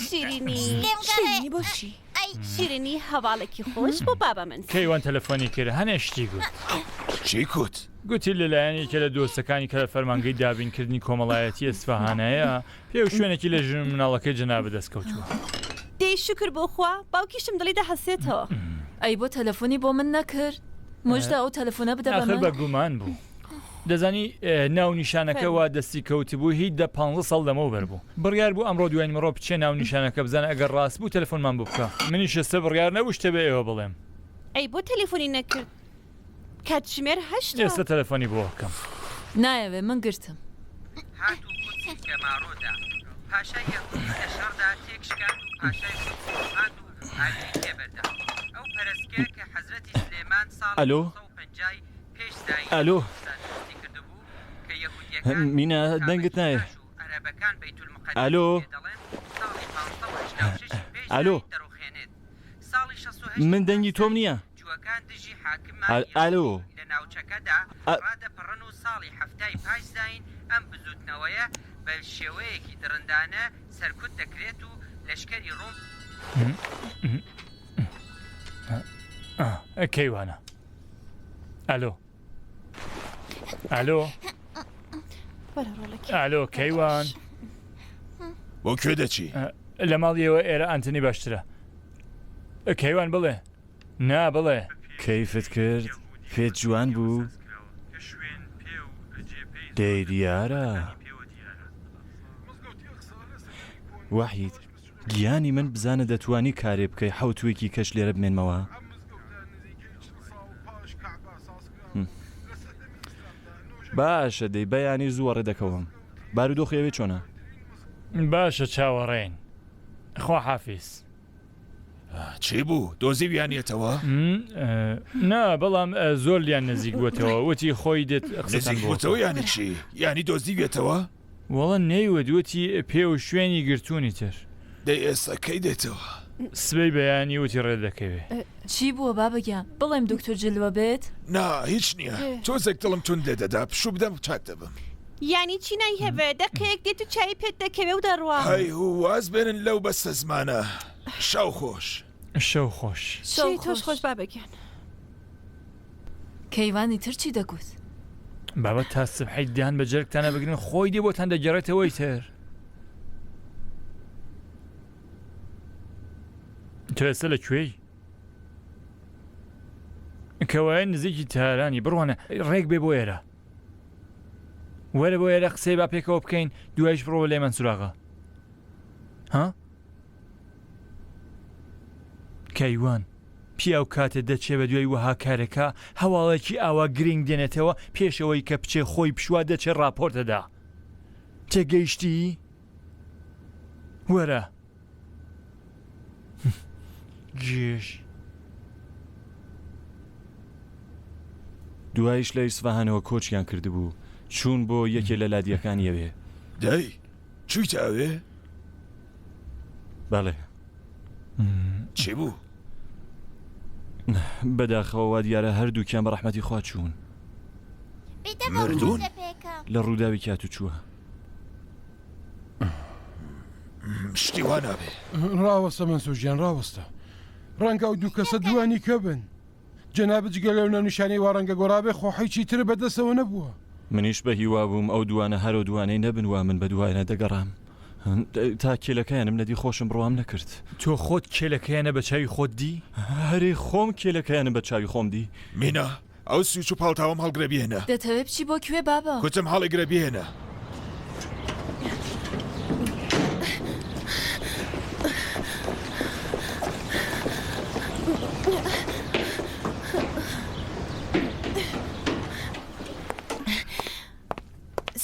شیرینی شیرینی بۆ چی؟ شیرینی هەواڵێکی خۆش بۆ بابا من. کەیوان تەلەفۆنی کرد هەنێ شتی گوت. چی گوت؟ گوتی لەلایەن یەکێ لە دۆستەکانی کە لە فەرمانگەی دابینکردنی کۆمەڵایەتی ئەسفەهانایە پێ و شوێنێکی لە ژن و مناڵەکەی جەنابت دەست کەوتووە. دەی شوکر بۆ خوا باوکیشم دڵی دەحەسێتەوە. ئەی بۆ تەلەفۆنی بۆ من نەکرد؟ مژدە ئەو تەلەفۆنە بدە بە ئاخر من. بە گومان بوو. دەزانی ناونیشانەکە وا دەستی کەوتبوو هی دە پانزە ساڵ لەمەوبەر بوو. بڕیار بوو ئەمڕۆ دوای نیوەڕۆ بچێ ناونیشانەکە بزانە ئەگەر ڕاست بوو تەلەفۆنمان بۆ بکا. منیش ئێستا بڕیار نەبوو شتێ بە ئێوە بڵێم. ئەی بۆ تەلەفۆنی نەکرد؟ کاتژمێر هەشتە. ئێستا تەلەفۆنی بۆ ئەکەم. نایەوێ من گرتم. هات و قودسی گەمارۆ دا. پاشای یەهودی لە شەڕدا تێکشکاند و پاشای قودسی ڕووخاند و ئاگری تێبەردا. ئەو. ئەلۆ ئەلۆ مینا دەنگت نایە ئەلۆ ئەلۆ من دەنگی تۆم نییە ئەلۆ کەیوانە ئەلۆ ئەلۆ ئەلۆ کەیوان بۆ کوێ دەچی؟ لە ماڵیەوە ئێرە ئەنتنی باشترە کەیوان بڵێ نا بڵێ. کەیفت کرد؟ پێت جوان بوو؟ دەی دیارە. وەحید گیانی من بزانە دەتوانی کارێ بکەی حەوتووێکی کەش لێرە بمێنمەوە؟ باشە دەی بەیانی زوو وەڕێ دەکەوم. بارودۆخی ئەوێ چۆنە؟ باشە چاوەڕێین. خواحافیز. چی بوو؟ دۆزیویانیەتەوە؟ نا بەڵام زۆر لیان نزیک بووەتەوە وتی خۆی دێت قسەتان نزیک بۆ بووەتەوە یانی چی؟ یانی دۆزیویەتەوە؟ وەڵا نەیوت وتی پێ و شوێنی گرتوونی تر. دەی ئێستا کەی دێتەوە؟ سبەی بەیانی وتی ڕێ دەکەوێ. چی بووە بابە گیان؟ بڵێم دکتۆر جلوە بێت؟ نا هیچ نییە تۆزێک دڵم توند لێ دەدا پشوو بدەم چاک دەبم. یانی چی نایهەوێ؟ دەقەیەک دێت و چایی پێت دەکەوێ و دەڕوا. هەی هو واز بێنن لەو بەستەزمانە. شەو خۆش. شەو خۆش. شەوی تۆش خۆش بابە گیان. کەیوانی تر چی دەگوت؟ بابە تا سبحەی دان بە جەرگتانە بگرن خۆی دێ بۆتان دەگەڕێتەوەی تر. تۆ ئێستا لە کوێی؟ کەوایە نزیکی تارانی بڕوانە ڕێک بێ بۆ ئێرە. وەرە بۆ ئێرە قسەی با پێکەوە بکەین دوایش بڕۆ لای مەنسوراغا ها کەیوان پیاو کاتێ دەچێ بە دوای وەها کارێکا هەواڵێکی ئاوا گرینگ دێنێتەوە پێشەوەی کە بچێ خۆی پشوا دەچێ ڕاپۆرتەدا تێگەیشتی وەرە گێژ. دواییش لە ئیسفەهانەوە کۆچیان کردبوو، چوون بۆ یەکێ لە لادییەکانی ئەوێ. دەی، چوویتە ئەوێ؟ بەڵێ. چی بوو؟ بەداخەوە وا دیارە هەردووکیان بە ڕەحمەتی خوا چوون. مردوون؟ لە ڕووداوێکی هاتوچووە. شتی وا نابێ. ڕاوەستە مەنسوور گیان ڕاوەستە. ڕەنگە ئەو دوو کەسە دووانی کە بن. جەنابت جگە لەو ناونیشانەی وا ڕەنگە گۆڕابێ خۆ حیچی تر بە دەستەوە نەبووە. منیش بە هیوا بووم ئەو دووانە هەر ئەو دووانەی نەبن وا من بە دوایانە دەگەڕام. تا کێلەکەیانم نەدی خۆشم بڕوام نەکرد. تۆ خۆت کێلەکەیانە بە چاوی خۆت دی؟ ئەرێ خۆم کێلەکەیانم بە چاوی خۆم دی. مینا ئەو سویچ و پاڵتاوەم هەڵگرە بیهێنە. دەتەوێ بچی بۆ کوێ بابە؟ کوتم هەڵیگرە بیهێنە.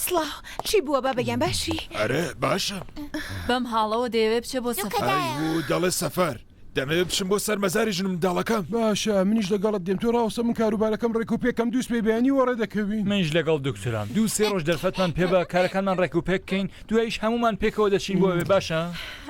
سڵاو چی بووە بابە گیان باشی؟ ئەرێ باشم. بەم حاڵەوە دەیەوێ بچێ بۆ سەفەر. ئەی و دەڵێ سەفەر. دەمەوێ بچم بۆ سەر مەزاری ژن و منداڵەکەم. باشە منیش لەگەڵت دێم تۆ ڕاوەستە من کاروبارەکەم ڕێک و پێک کەم دووسبەی بەیانی وەڕێ دەکەوین. منیش لەگەڵ دکتۆرام دوو سێ ڕۆژ دەرفەتمان پێ بە کارەکانمان ڕێک و پێک کەین دواییش هەموومان پێکەوە دەچین بۆ ئەوێ باشە؟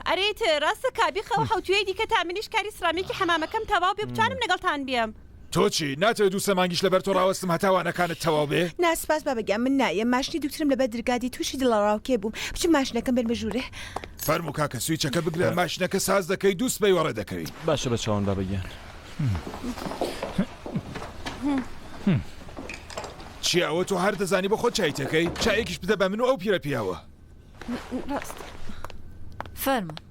ئەرێ ئیتر ڕاستە کا بیخەوە حەوتوویەی دیکە تا منیش کاری سڕامیکی حەمامەکەم تەواو بێ بتوانم لەگەڵتان بێم. تۆ چی؟ ناتەوێ دوو سێ مانگیش لەبەر تۆ ڕاوەستم هەتا وانەکانت تەواو بێ؟ نا سپاس بابە گیان من نایەم ماشنی دوکترم لەبەر درگا دی توشی دڵەڕاوکێ بووم بچم ماشنەکەم بێنمە ژوورێ. فەرموو کاکە سویچەکە بگرە ماشنەکە ساز دەکەی دوو سبەی وەڕێ دەکەوی. باشە بە چاوان بابە گیان. چیە ئەوە تۆ هەر دەزانی بۆ خۆت چای تێکەی؟ چایەکیش بدە بە من و ئەو پیرە پیاوە. ڕاستە. فەرموو.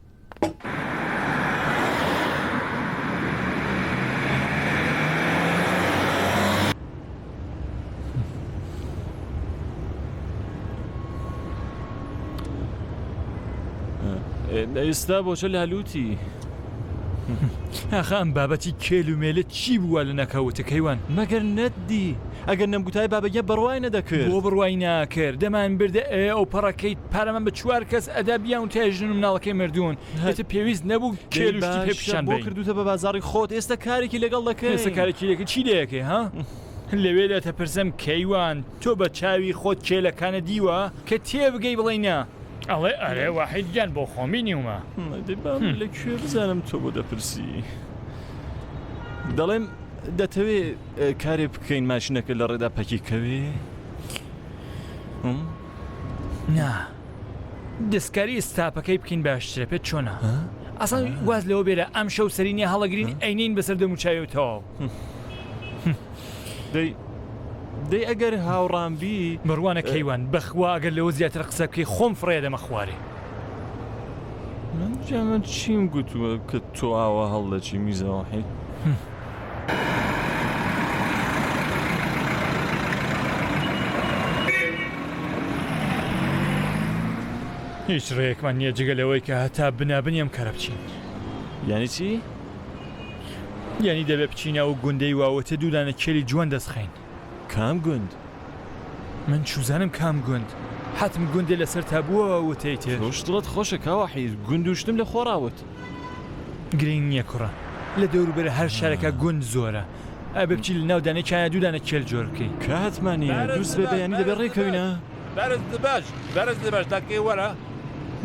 ئێستا بۆچە لالوتی؟ ئاخە ئەم بابەتی کێل و مێلە چی بوو وا لە ناکاو وتە کەیوان؟ مەگەر نەتدی؟ ئەگەر نەمگوتایە بابە گیان بڕوای نەدەکرد. بۆ بڕوای ناکرد؟ دەمان بردە ئەوێ ئەو پەڕەکەی پارەمان بە چوار کەس ئەدا بیان وتایە ژن و مناڵەکەی مردوون ئیتر پێویست نەبوو دەی کێل و شتی پێ باشە پیشان بۆ بەین. کردووتە بە بازاڕی خۆت ئێستا کارێکی لەگەڵ ئێستا دەکەین. کارێکی لەکەی چی لێ ئەکەی ها؟ لەوێ لێتەپرسم کەیوان تۆ بە چاوی خۆت کێلەکانت دیوە؟ کە تێبگەی بڵێی نا. ئەڵێ ئەرێ واحید گیان بۆ خۆم بینیومە. دەی با من لە کوێ بزانم تۆ بۆ دەپرسی؟ دەڵێم دەتەوێ کارێ بکەین ماشینەکە لە ڕێدا پەکی کەوێ؟ نا دەستکاری ستاپەکەی بکەین باشترە پێت چۆنە؟ ئەسڵەن واز لەوە بێرە ئەمشەو سەرینی هەڵەگرین ئەینین بەسەر دەموچاوی و تەواو. دەی دەی ئەگەر هاوڕام بی. بڕوانە کەیوان بەخوا ئەگەر لەوە زیاتر قسە بکەی خۆم فڕێ دەمە خوارێ. من جا من چیم گوتووە کە تۆ ئاوا هەڵدەچی میرزا وەحید؟ هیچ ڕێیەکمان نییە جگە لەوەی کە هەتا بنابنی ئەم کارە بچین. یانی چی؟ یانی دەبێ بچینە ئەو گوندەی واوەتە دوو دانە کێلی جوان دەست خەین. کام گوند؟ من چوزانم کام گوند؟ حەتم گوندێ لەسەر تابووە وتەی تر. تۆش دڵت خۆشە کاوە حیر، گوند و شتم لە خۆ ڕاوت. گرینگ نییە کوڕە، لە دەوروبەر هەر شارێکا گوند زۆرە، ئەبێ بچی لە ناو دانەکیانا دوو دانە کێل جۆر بکەی. کاتمان نییە، دوو سبەی بەیانی دەبێ ڕێ کەوینە.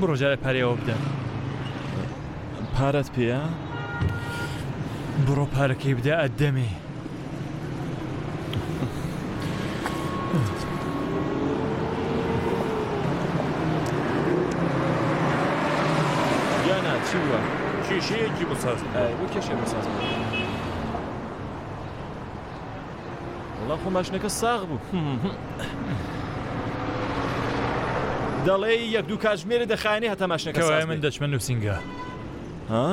بڕۆ جارێ پارەی ئەوە بدە. پارەت پێیە؟ بڕۆ پارەکەی بدە ئەتدەمێ. گیانە چی بووە؟ کێشەیەکی بۆ ساز بکە. ئەی بۆ کێشەی بۆ ساز بکە؟ وەڵا خۆ ماشینەکە ساغ بوو. دەڵێی یەک دوو کاتژمێرێ دەخایەنێ هەتا ماشینەکە ساز کەوایە من بێ. دەچمە نووسینگە. ها؟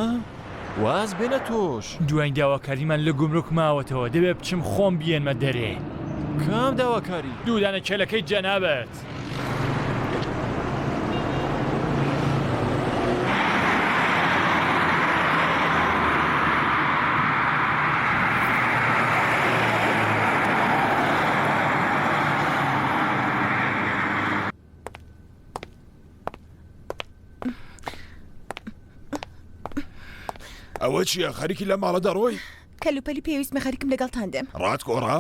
واز بێنە تۆش. دواین داواکاریمان لە گومرک ماوەتەوە، دەبێ بچم خۆم بیێنمە دەرێ. کام داواکاری؟ دوو دانە کێلەکەی جەنابت. ئەوە چییە خەریکی لە ماڵە دەڕۆی؟ کەلوپەلی پێویستمە خەریکم لەگەڵتان دێم. ڕات گۆڕا؟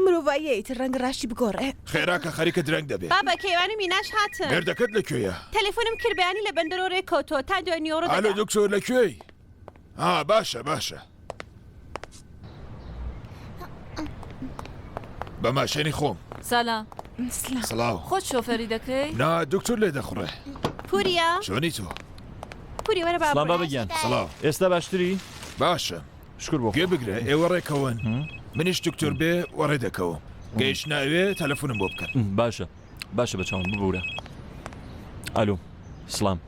مرۆڤاییە ئیتر ڕەنگە ڕاشی بگۆڕێ. خێرا کە خەریکە درەنگ دەبێ. بابە کەیوان و میناش هاتن. مێردەکەت لە کوێیە؟ تەلەفۆنم کرد بەیانی لە بەندەرۆ رێ کەوتووە تا دوای نیوەڕۆ ئالۆ دەگا. دکتۆر لە کوێی؟ ها باشە باشە. بە ماشێنی خۆم. سلام. سڵاو. خۆت شۆفێری دەکەی؟ نا دکتۆر لێ دەخوڕێ. پوریا. چۆنی تۆ؟ پوری وەرە با سڵام بڕۆین. بابە گیان. سڵاو. ئێستا باشتری؟ باشە. شکر بۆ خوا. گوێ بگرە ئێوە ڕێکەون منیش دکتۆر بێ وەڕێ دەکەوم گەیشتنە ئەوێ تەلەفونم بۆ بکەن. باشە باشە بە چاوم ببورە. ئالۆ سڵام.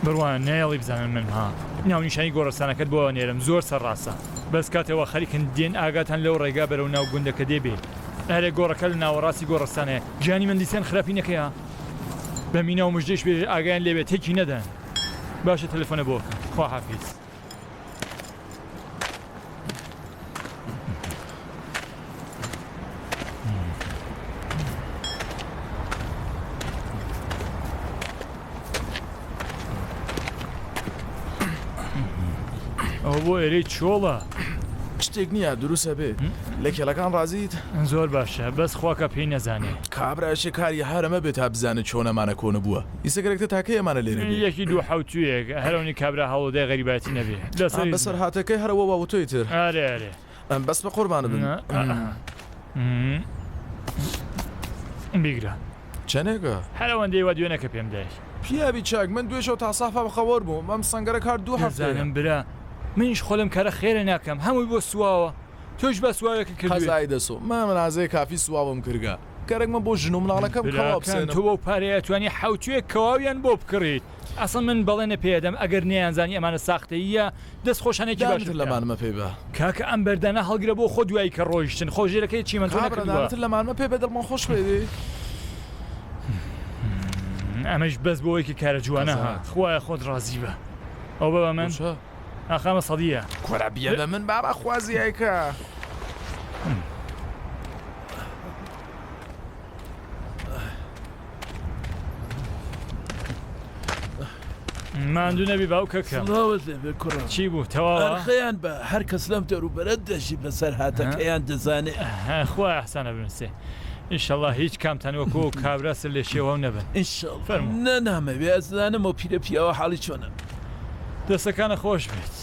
بڕوانە نایەڵی بزانن من ها ناونیشانی گۆڕستانەکەت بۆ ئەنێرم زۆر سەرڕاستە بەس کاتێ وا خەریکن دێن ئاگاتان لەو ڕێگا بەرەو ناو گوندەکە دێ بێ ئەرێ گۆڕەکە لە ناوەڕاستی گۆڕستانەیە گیانی من دیسان خراپی نەکەی ها بە مینا و مژدەیش بێژە ئاگایان لێ بێ تێکی نەدەن. باشە تەلەفۆنە بۆ کە خواحافیز. ئەوە بۆ ئێرەی چۆڵە. شتێک نییە دروستە بێ لە کێڵەکان ڕازیت؟ زۆر باشە بەس خواکە پێی نەزانێ. کابرا شێ کاری هەرەمە بێ تا بزانێ چۆن ئەمانە کۆنە بووە ئیسە گەرەکتە تا کەی ئەمانە لێرە بێ؟ یەکی دوو حەوتوویەک هەرەونی کابرا هەوڵدای غەریبایەتی نەبێ لەسەری بەسەر هاتەکەی هەرەوە واوتۆی تر. ئەرێ ئەرێ. بەس بە قوربانت بم. بیگرە. چەنێکە؟ هەر ئەوەندەی وا دوێنەکە پێم دای. پیاوی چاک من دوێ شەو تا سافا بەخەوەر بووم ئەم سەنگەرە کار دوو هەفتەیە. دەزانم برا منیش خۆ لەم کارە خێرە ناکەم هەمووی بۆ سواوە تۆیش با سواوێکە کردوێ. قەزای دەسۆ من منازەیە کافی سواوم کرگە گەرەکمە بۆ ژن و مناڵەکەم کەواو براکەم بسێنم. تۆ بەو پارەیە ئەتوانی حەوتوێک کەواویان بۆ بکڕیت ئەسڵەن من بەڵێنە پێ ئەدەم ئەگەر نەیانزانی ئەمانە ساختەییە دەست خۆشانێکی دانتر باشت بکە. لەمانمە پێ بە. کاکە ئەم بەردانە هەڵگرە بۆ خۆت دوایی کە ڕۆیشتن خۆ ژێرەکەی چیمەنتۆ کابرا نەکردووە. دانتر لەمانمە پێ بە دڵمان خۆش بێ دێ. ئەمەش بەس بۆ ئەوەی کە کارە جوانە ها قەزات. خوایە خۆت ڕازی بە. ئەو بە من ئاخامە سەدیە. کورە بیە بە من بابا خوازیایکە. ماندوو نەبی باوکەکەم. سڵاوت لێ بێ کوڕم. چی بوو تەواوە؟ ئەرخەیان بە هەر کەس لەم دەوروبەرە دەژی بەسەرهاتەکەیان دەزانێ. خوا ئیحسانە بنووسێ. ئینشەڵا هیچ کامتان وەکو ئەو کابرا سەر لێشێواو نەبن. ئینشەڵا. فەرموو. نا نامەوێ ئەزانم ئەو پیرە پیاوە حاڵی چۆنە. دەستەکانت خۆش بێت.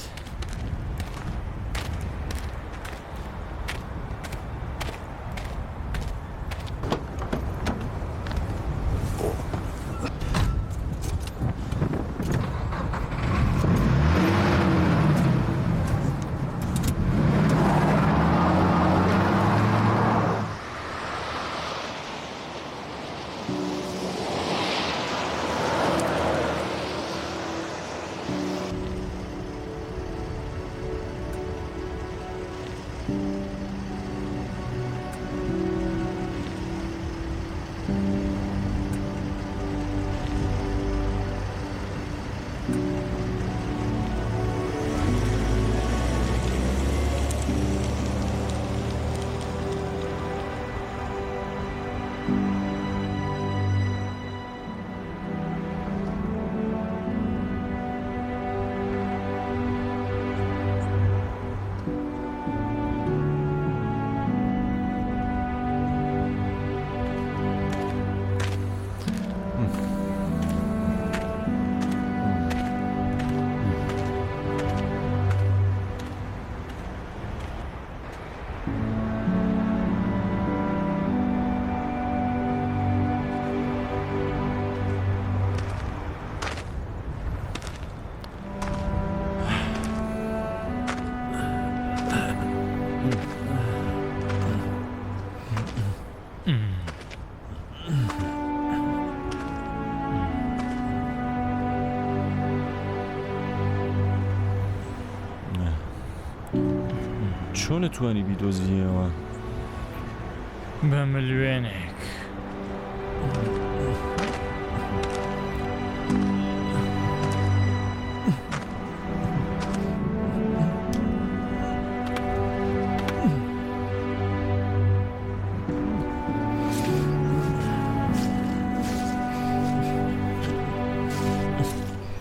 چۆن توانی بیدۆزیەوە؟ بە ملوێنێک.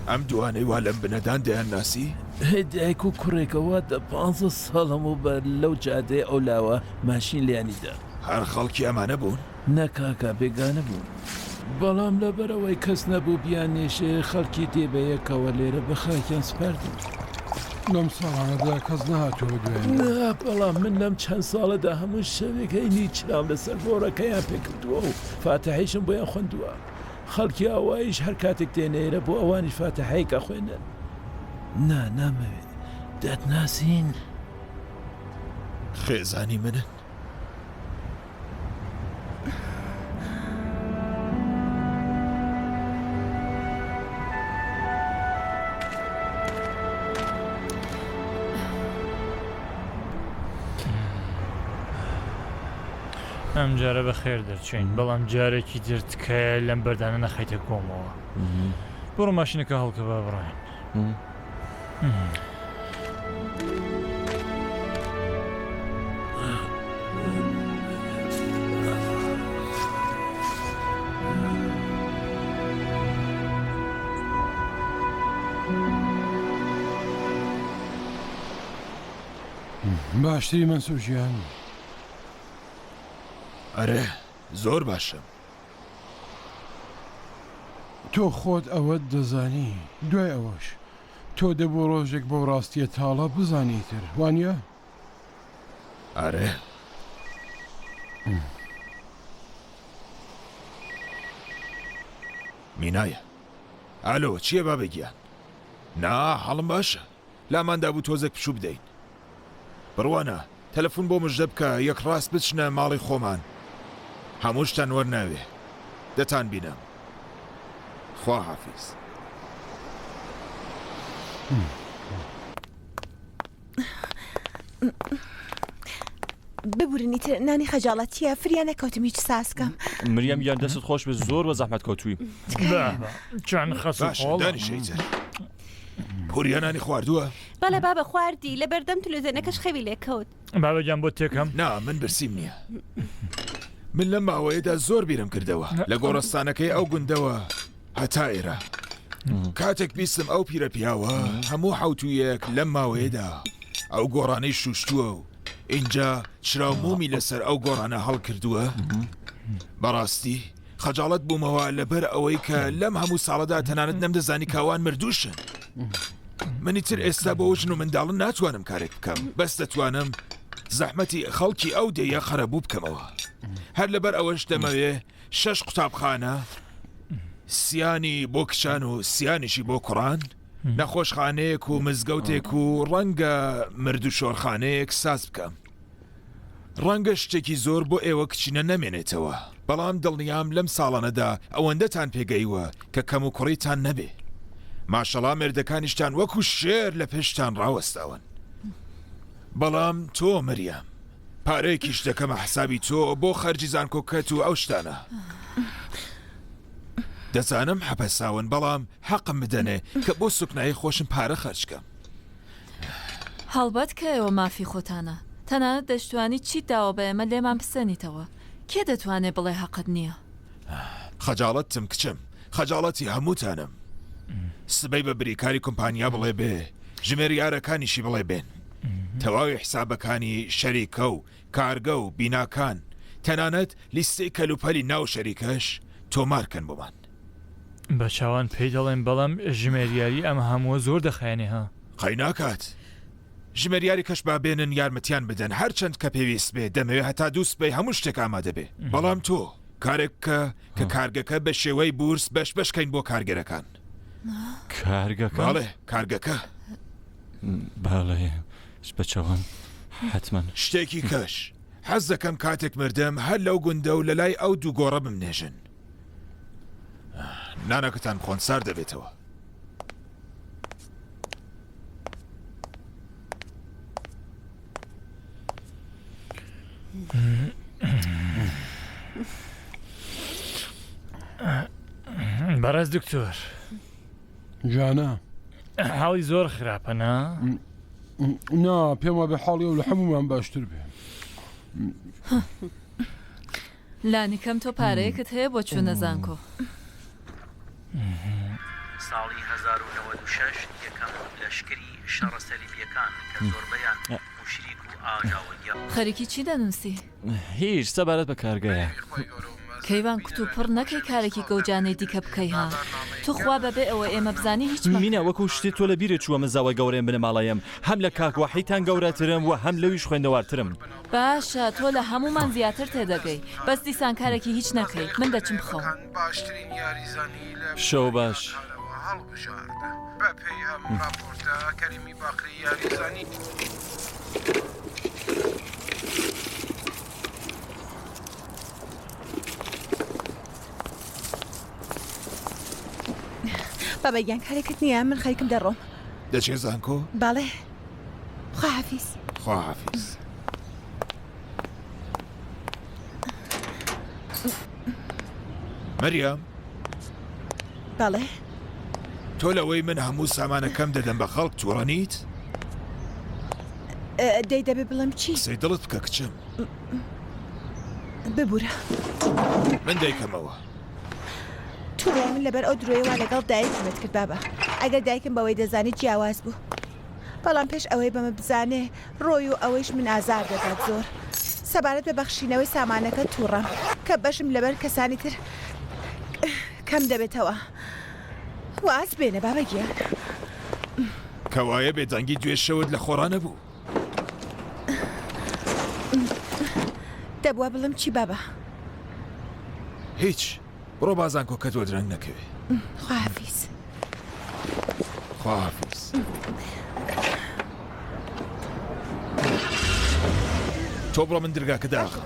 ئەم دوانەی وا لەم بنەدان دەیان ناسی؟ دایک و کوڕێکەوە دە پانزە ساڵ لەمەوبەر لەو جادەیە ئەو لاوە ماشین لێیانی دا. هەر خەڵکی ئەمانە بوون؟ نا کاکە بێگانە بوون. بەڵام لەبەرئەوەی کەس نەبوو بیاننێژێ خەڵکی دێ بەیەکەوە لێرە بە خاکیان سپاردن. لەم ساڵانەدا کەس نەهاتووە بە دوایاندا. نا بەڵام من لەم چەند ساڵەدا هەموو شەوێک هەینی چرام لەسەر گۆڕەکەیان پێکردووە و فاتیحەیشم بۆیان خوێندووە. خەڵکی ئاواییش هەر کاتێک دێنە ئێرە بۆ ئەوانیش فاتیحەیەک ئەخوێنن. نا نامەوێ. دەتناسین؟ خێزانی منن. ئەم جارە بە خێر دەرچوین بەڵام جارێکی تر تکایە لەم بەردانە نەخەیتە گۆمەوە بڕۆ ماشینەکە هەڵکە با بڕۆین. باشتری مەنسوور گیان؟ ئەرێ زۆر باشم. تۆ خۆت ئەوەت دەزانی دوای ئەوەش تۆ دەبوو ڕۆژێک بەو ڕاستیە تاڵە بزانی تر وانە؟ ئەرێ. مینایە. ئالۆ چییە بابە گیان؟ نا حاڵم باشە. لامان دابوو تۆزێک پشوو بدەین. بڕوانە، تەلەفون بۆ مژدە بکە یەکڕاست بچنە ماڵی خۆمان. هەمووشتان وەرناوێ. دەتانبینم. خواحافیز. ببورن ئیتر نانی خەجاڵەتیە فریا نەکەوتم هیچ سازکەم. مریەم گیان دەستت خۆش بێت زۆر بە زەحمەت کەوتووی. چەند خەس و باشە خۆڵە. دانیشە ئیتر. پوریا نانی خواردووە؟ بەڵێ بابە خواردی، لە بەردەم تلوزێنەکەش خەوی لێ کەوت. بابە گیان بۆت تێکەم؟ نا من برسیم نییە. من لەم ماوەیەدا زۆر بیرم کردەوە لە گۆڕستانەکەی ئەو گوندەوە هەتا ئێرە. کاتێک بیستم ئەو پیرە پیاوە هەموو حەوتوویەک لەم ماوەیەدا ئەو گۆڕانەی شوشتووە و ئینجا چرا و مۆمی لەسەر ئەو گۆڕانە هەڵکردووە، بەڕاستی خەجاڵەت بوومەوە لەبەر ئەوەی کە لەم هەموو ساڵەدا تەنانەت نەمدەزانی کە ئەوان مردووشن. من ئیتر ئێستا بۆ ژن و منداڵن ناتوانم کارێک بکەم، بەس دەتوانم زەحمەتی خەڵکی ئەو دێیە قەرەبوو بکەمەوە. هەر لەبەر ئەوەش دەمەوێ شەش قوتابخانە، سیانی بۆ کچان و سیانیشی بۆ کوڕان، نەخۆشخانەیەک و مزگەوتێک و ڕەنگە مردوشۆرخانەیەک ساز بکەم. ڕەنگە شتێکی زۆر بۆ ئێوە کچینە نەمێنێتەوە، بەڵام دڵنیام لەم ساڵانەدا ئەوەندەتان پێگەیوە کە کەموکوڕیتان نەبێ. ماشەڵا مێردەکانیشتان وەکو شێر لە پشتتان ڕاوەستاون. بەڵام تۆ مریەم، پارەیەکیش دەکەمە حسابی تۆ بۆ خەرجی زانکۆکەت و ئەو شتانە. دەزانم حەپەساون، بەڵام حەقم بدەنێ کە بۆ سوکنایی خۆشم پارە خەرج کەم. هەڵبەت کە ئێوە مافی خۆتانە. تەنانەت دەشتوانی چیت داوە بە ئێمە لێمان بسەنیتەوە. کێ دەتوانێ بڵێ هەقت نییە؟ خەجاڵەتتم کچم، خەجاڵەتی هەمووتانم. سبەی بە بریکاری کۆمپانیا بڵێ بێ، ژمێریارەکانیشی بڵێ بێن. تەواوی حسابەکانی شەریکە و کارگە و بیناکان، تەنانەت لیستەی کەلوپەلی ناو شەریکەش تۆمار کەن بۆمان. بە چاوان پێی دەڵێم بەڵام ژمێریاری ئەم هەمووە زۆر دەخایەنێ ها. قەی ناکات. ژمێریاری کەش با بێنن یارمەتیان بدەن هەرچەند کە پێویست بێ دەمەوێ هەتا دوو سبەی هەموو شتێک ئامادە بێ بەڵام تۆ کارێک بکە کە کارگەکە بە شێوەی بورس بەش بەش کەین بۆ کارگەرەکان. کارگەکە؟ بەڵێ کارگەکە. بەڵێ بە چاوان حەتمەن. شتێکی کەش حەز دەکەم کاتێک مردم هەر لەو گوندە و لەلای ئەو دوو گۆڕە بمنێژن. نانەکەتان بخۆن سارد دەبێتەوە. بەڕێز دکتۆر جانە حاڵی زۆر خراپە نا نا پێم وابێ حاڵی ئەو لە هەمومان باشتر بێ لانیکەم تۆ پارەیەکت هەیە بۆ چوونە زانکۆ. ساڵی 1096 یەکەم لەشکری شەڕە سەلیبیەکان کە زۆربەیان موشریک و ئاژاوەگێڕ. خەریکی چی دەنووسی؟ هیچ، سەبارەت بە کارگەیە. کەیوان کوتوپڕ نەکەی کارێکی گەوجانەی دیکە بکەی ها؟ توخوا بەبێ ئەوەی ئێمە بزانین هیچ مەکە. مینا وەکو شتێ تۆ لە بیرت چووە من زاوای گەورەیم بنەماڵەیەم هەم لە کاک وەحیدتان گەورەترم و هەم لەویش خوێندەوارترم. باشە تۆ لە هەموومان زیاتر تێدەگەی بەس دیسان کارێکی هیچ نەکەی من دەچم بخەوم. شەو باش. بابە گیان کارێکت نییە من خەریکم دەڕۆم. دەچێ زانکۆ؟ بەڵێ. خواحافیز. خواحافیز. مریەم. بەڵێ. تۆ لەوەی من هەموو سامانەکەم دەدەم بە خەڵک تووڕە نیت؟ دەی دەبێ بڵێم چی؟ قسەی دڵت بکە کچم. ببورە. من دەیکەمەوە. توڕەی من لەبەر ئەو درۆیە وا لەگەڵ دایکمت کرد بابە. ئەگەر دایکم بەوەی دەزانی جیاواز بوو. بەڵام پێش ئەوەی بەمە بزانێ ڕۆی و ئەوەیش من ئازار دەدات زۆر. سەبارەت بە بەخشینەوەی سامانەکە توڕەم کە بەشم لەبەر کەسانی تر کەم دەبێتەوە. واز بێنە بابە گیان. کەوایە بێدەنگی دوێ شەوت لە خۆڕا نەبوو. دەبوا بڵێم چی بابە؟ هیچ. بڕۆ با زانکۆکەت وەدرەنگ نەکەوێ. خواحافیز. خواحافیز. تۆ بڕۆ من درگاکە داخم.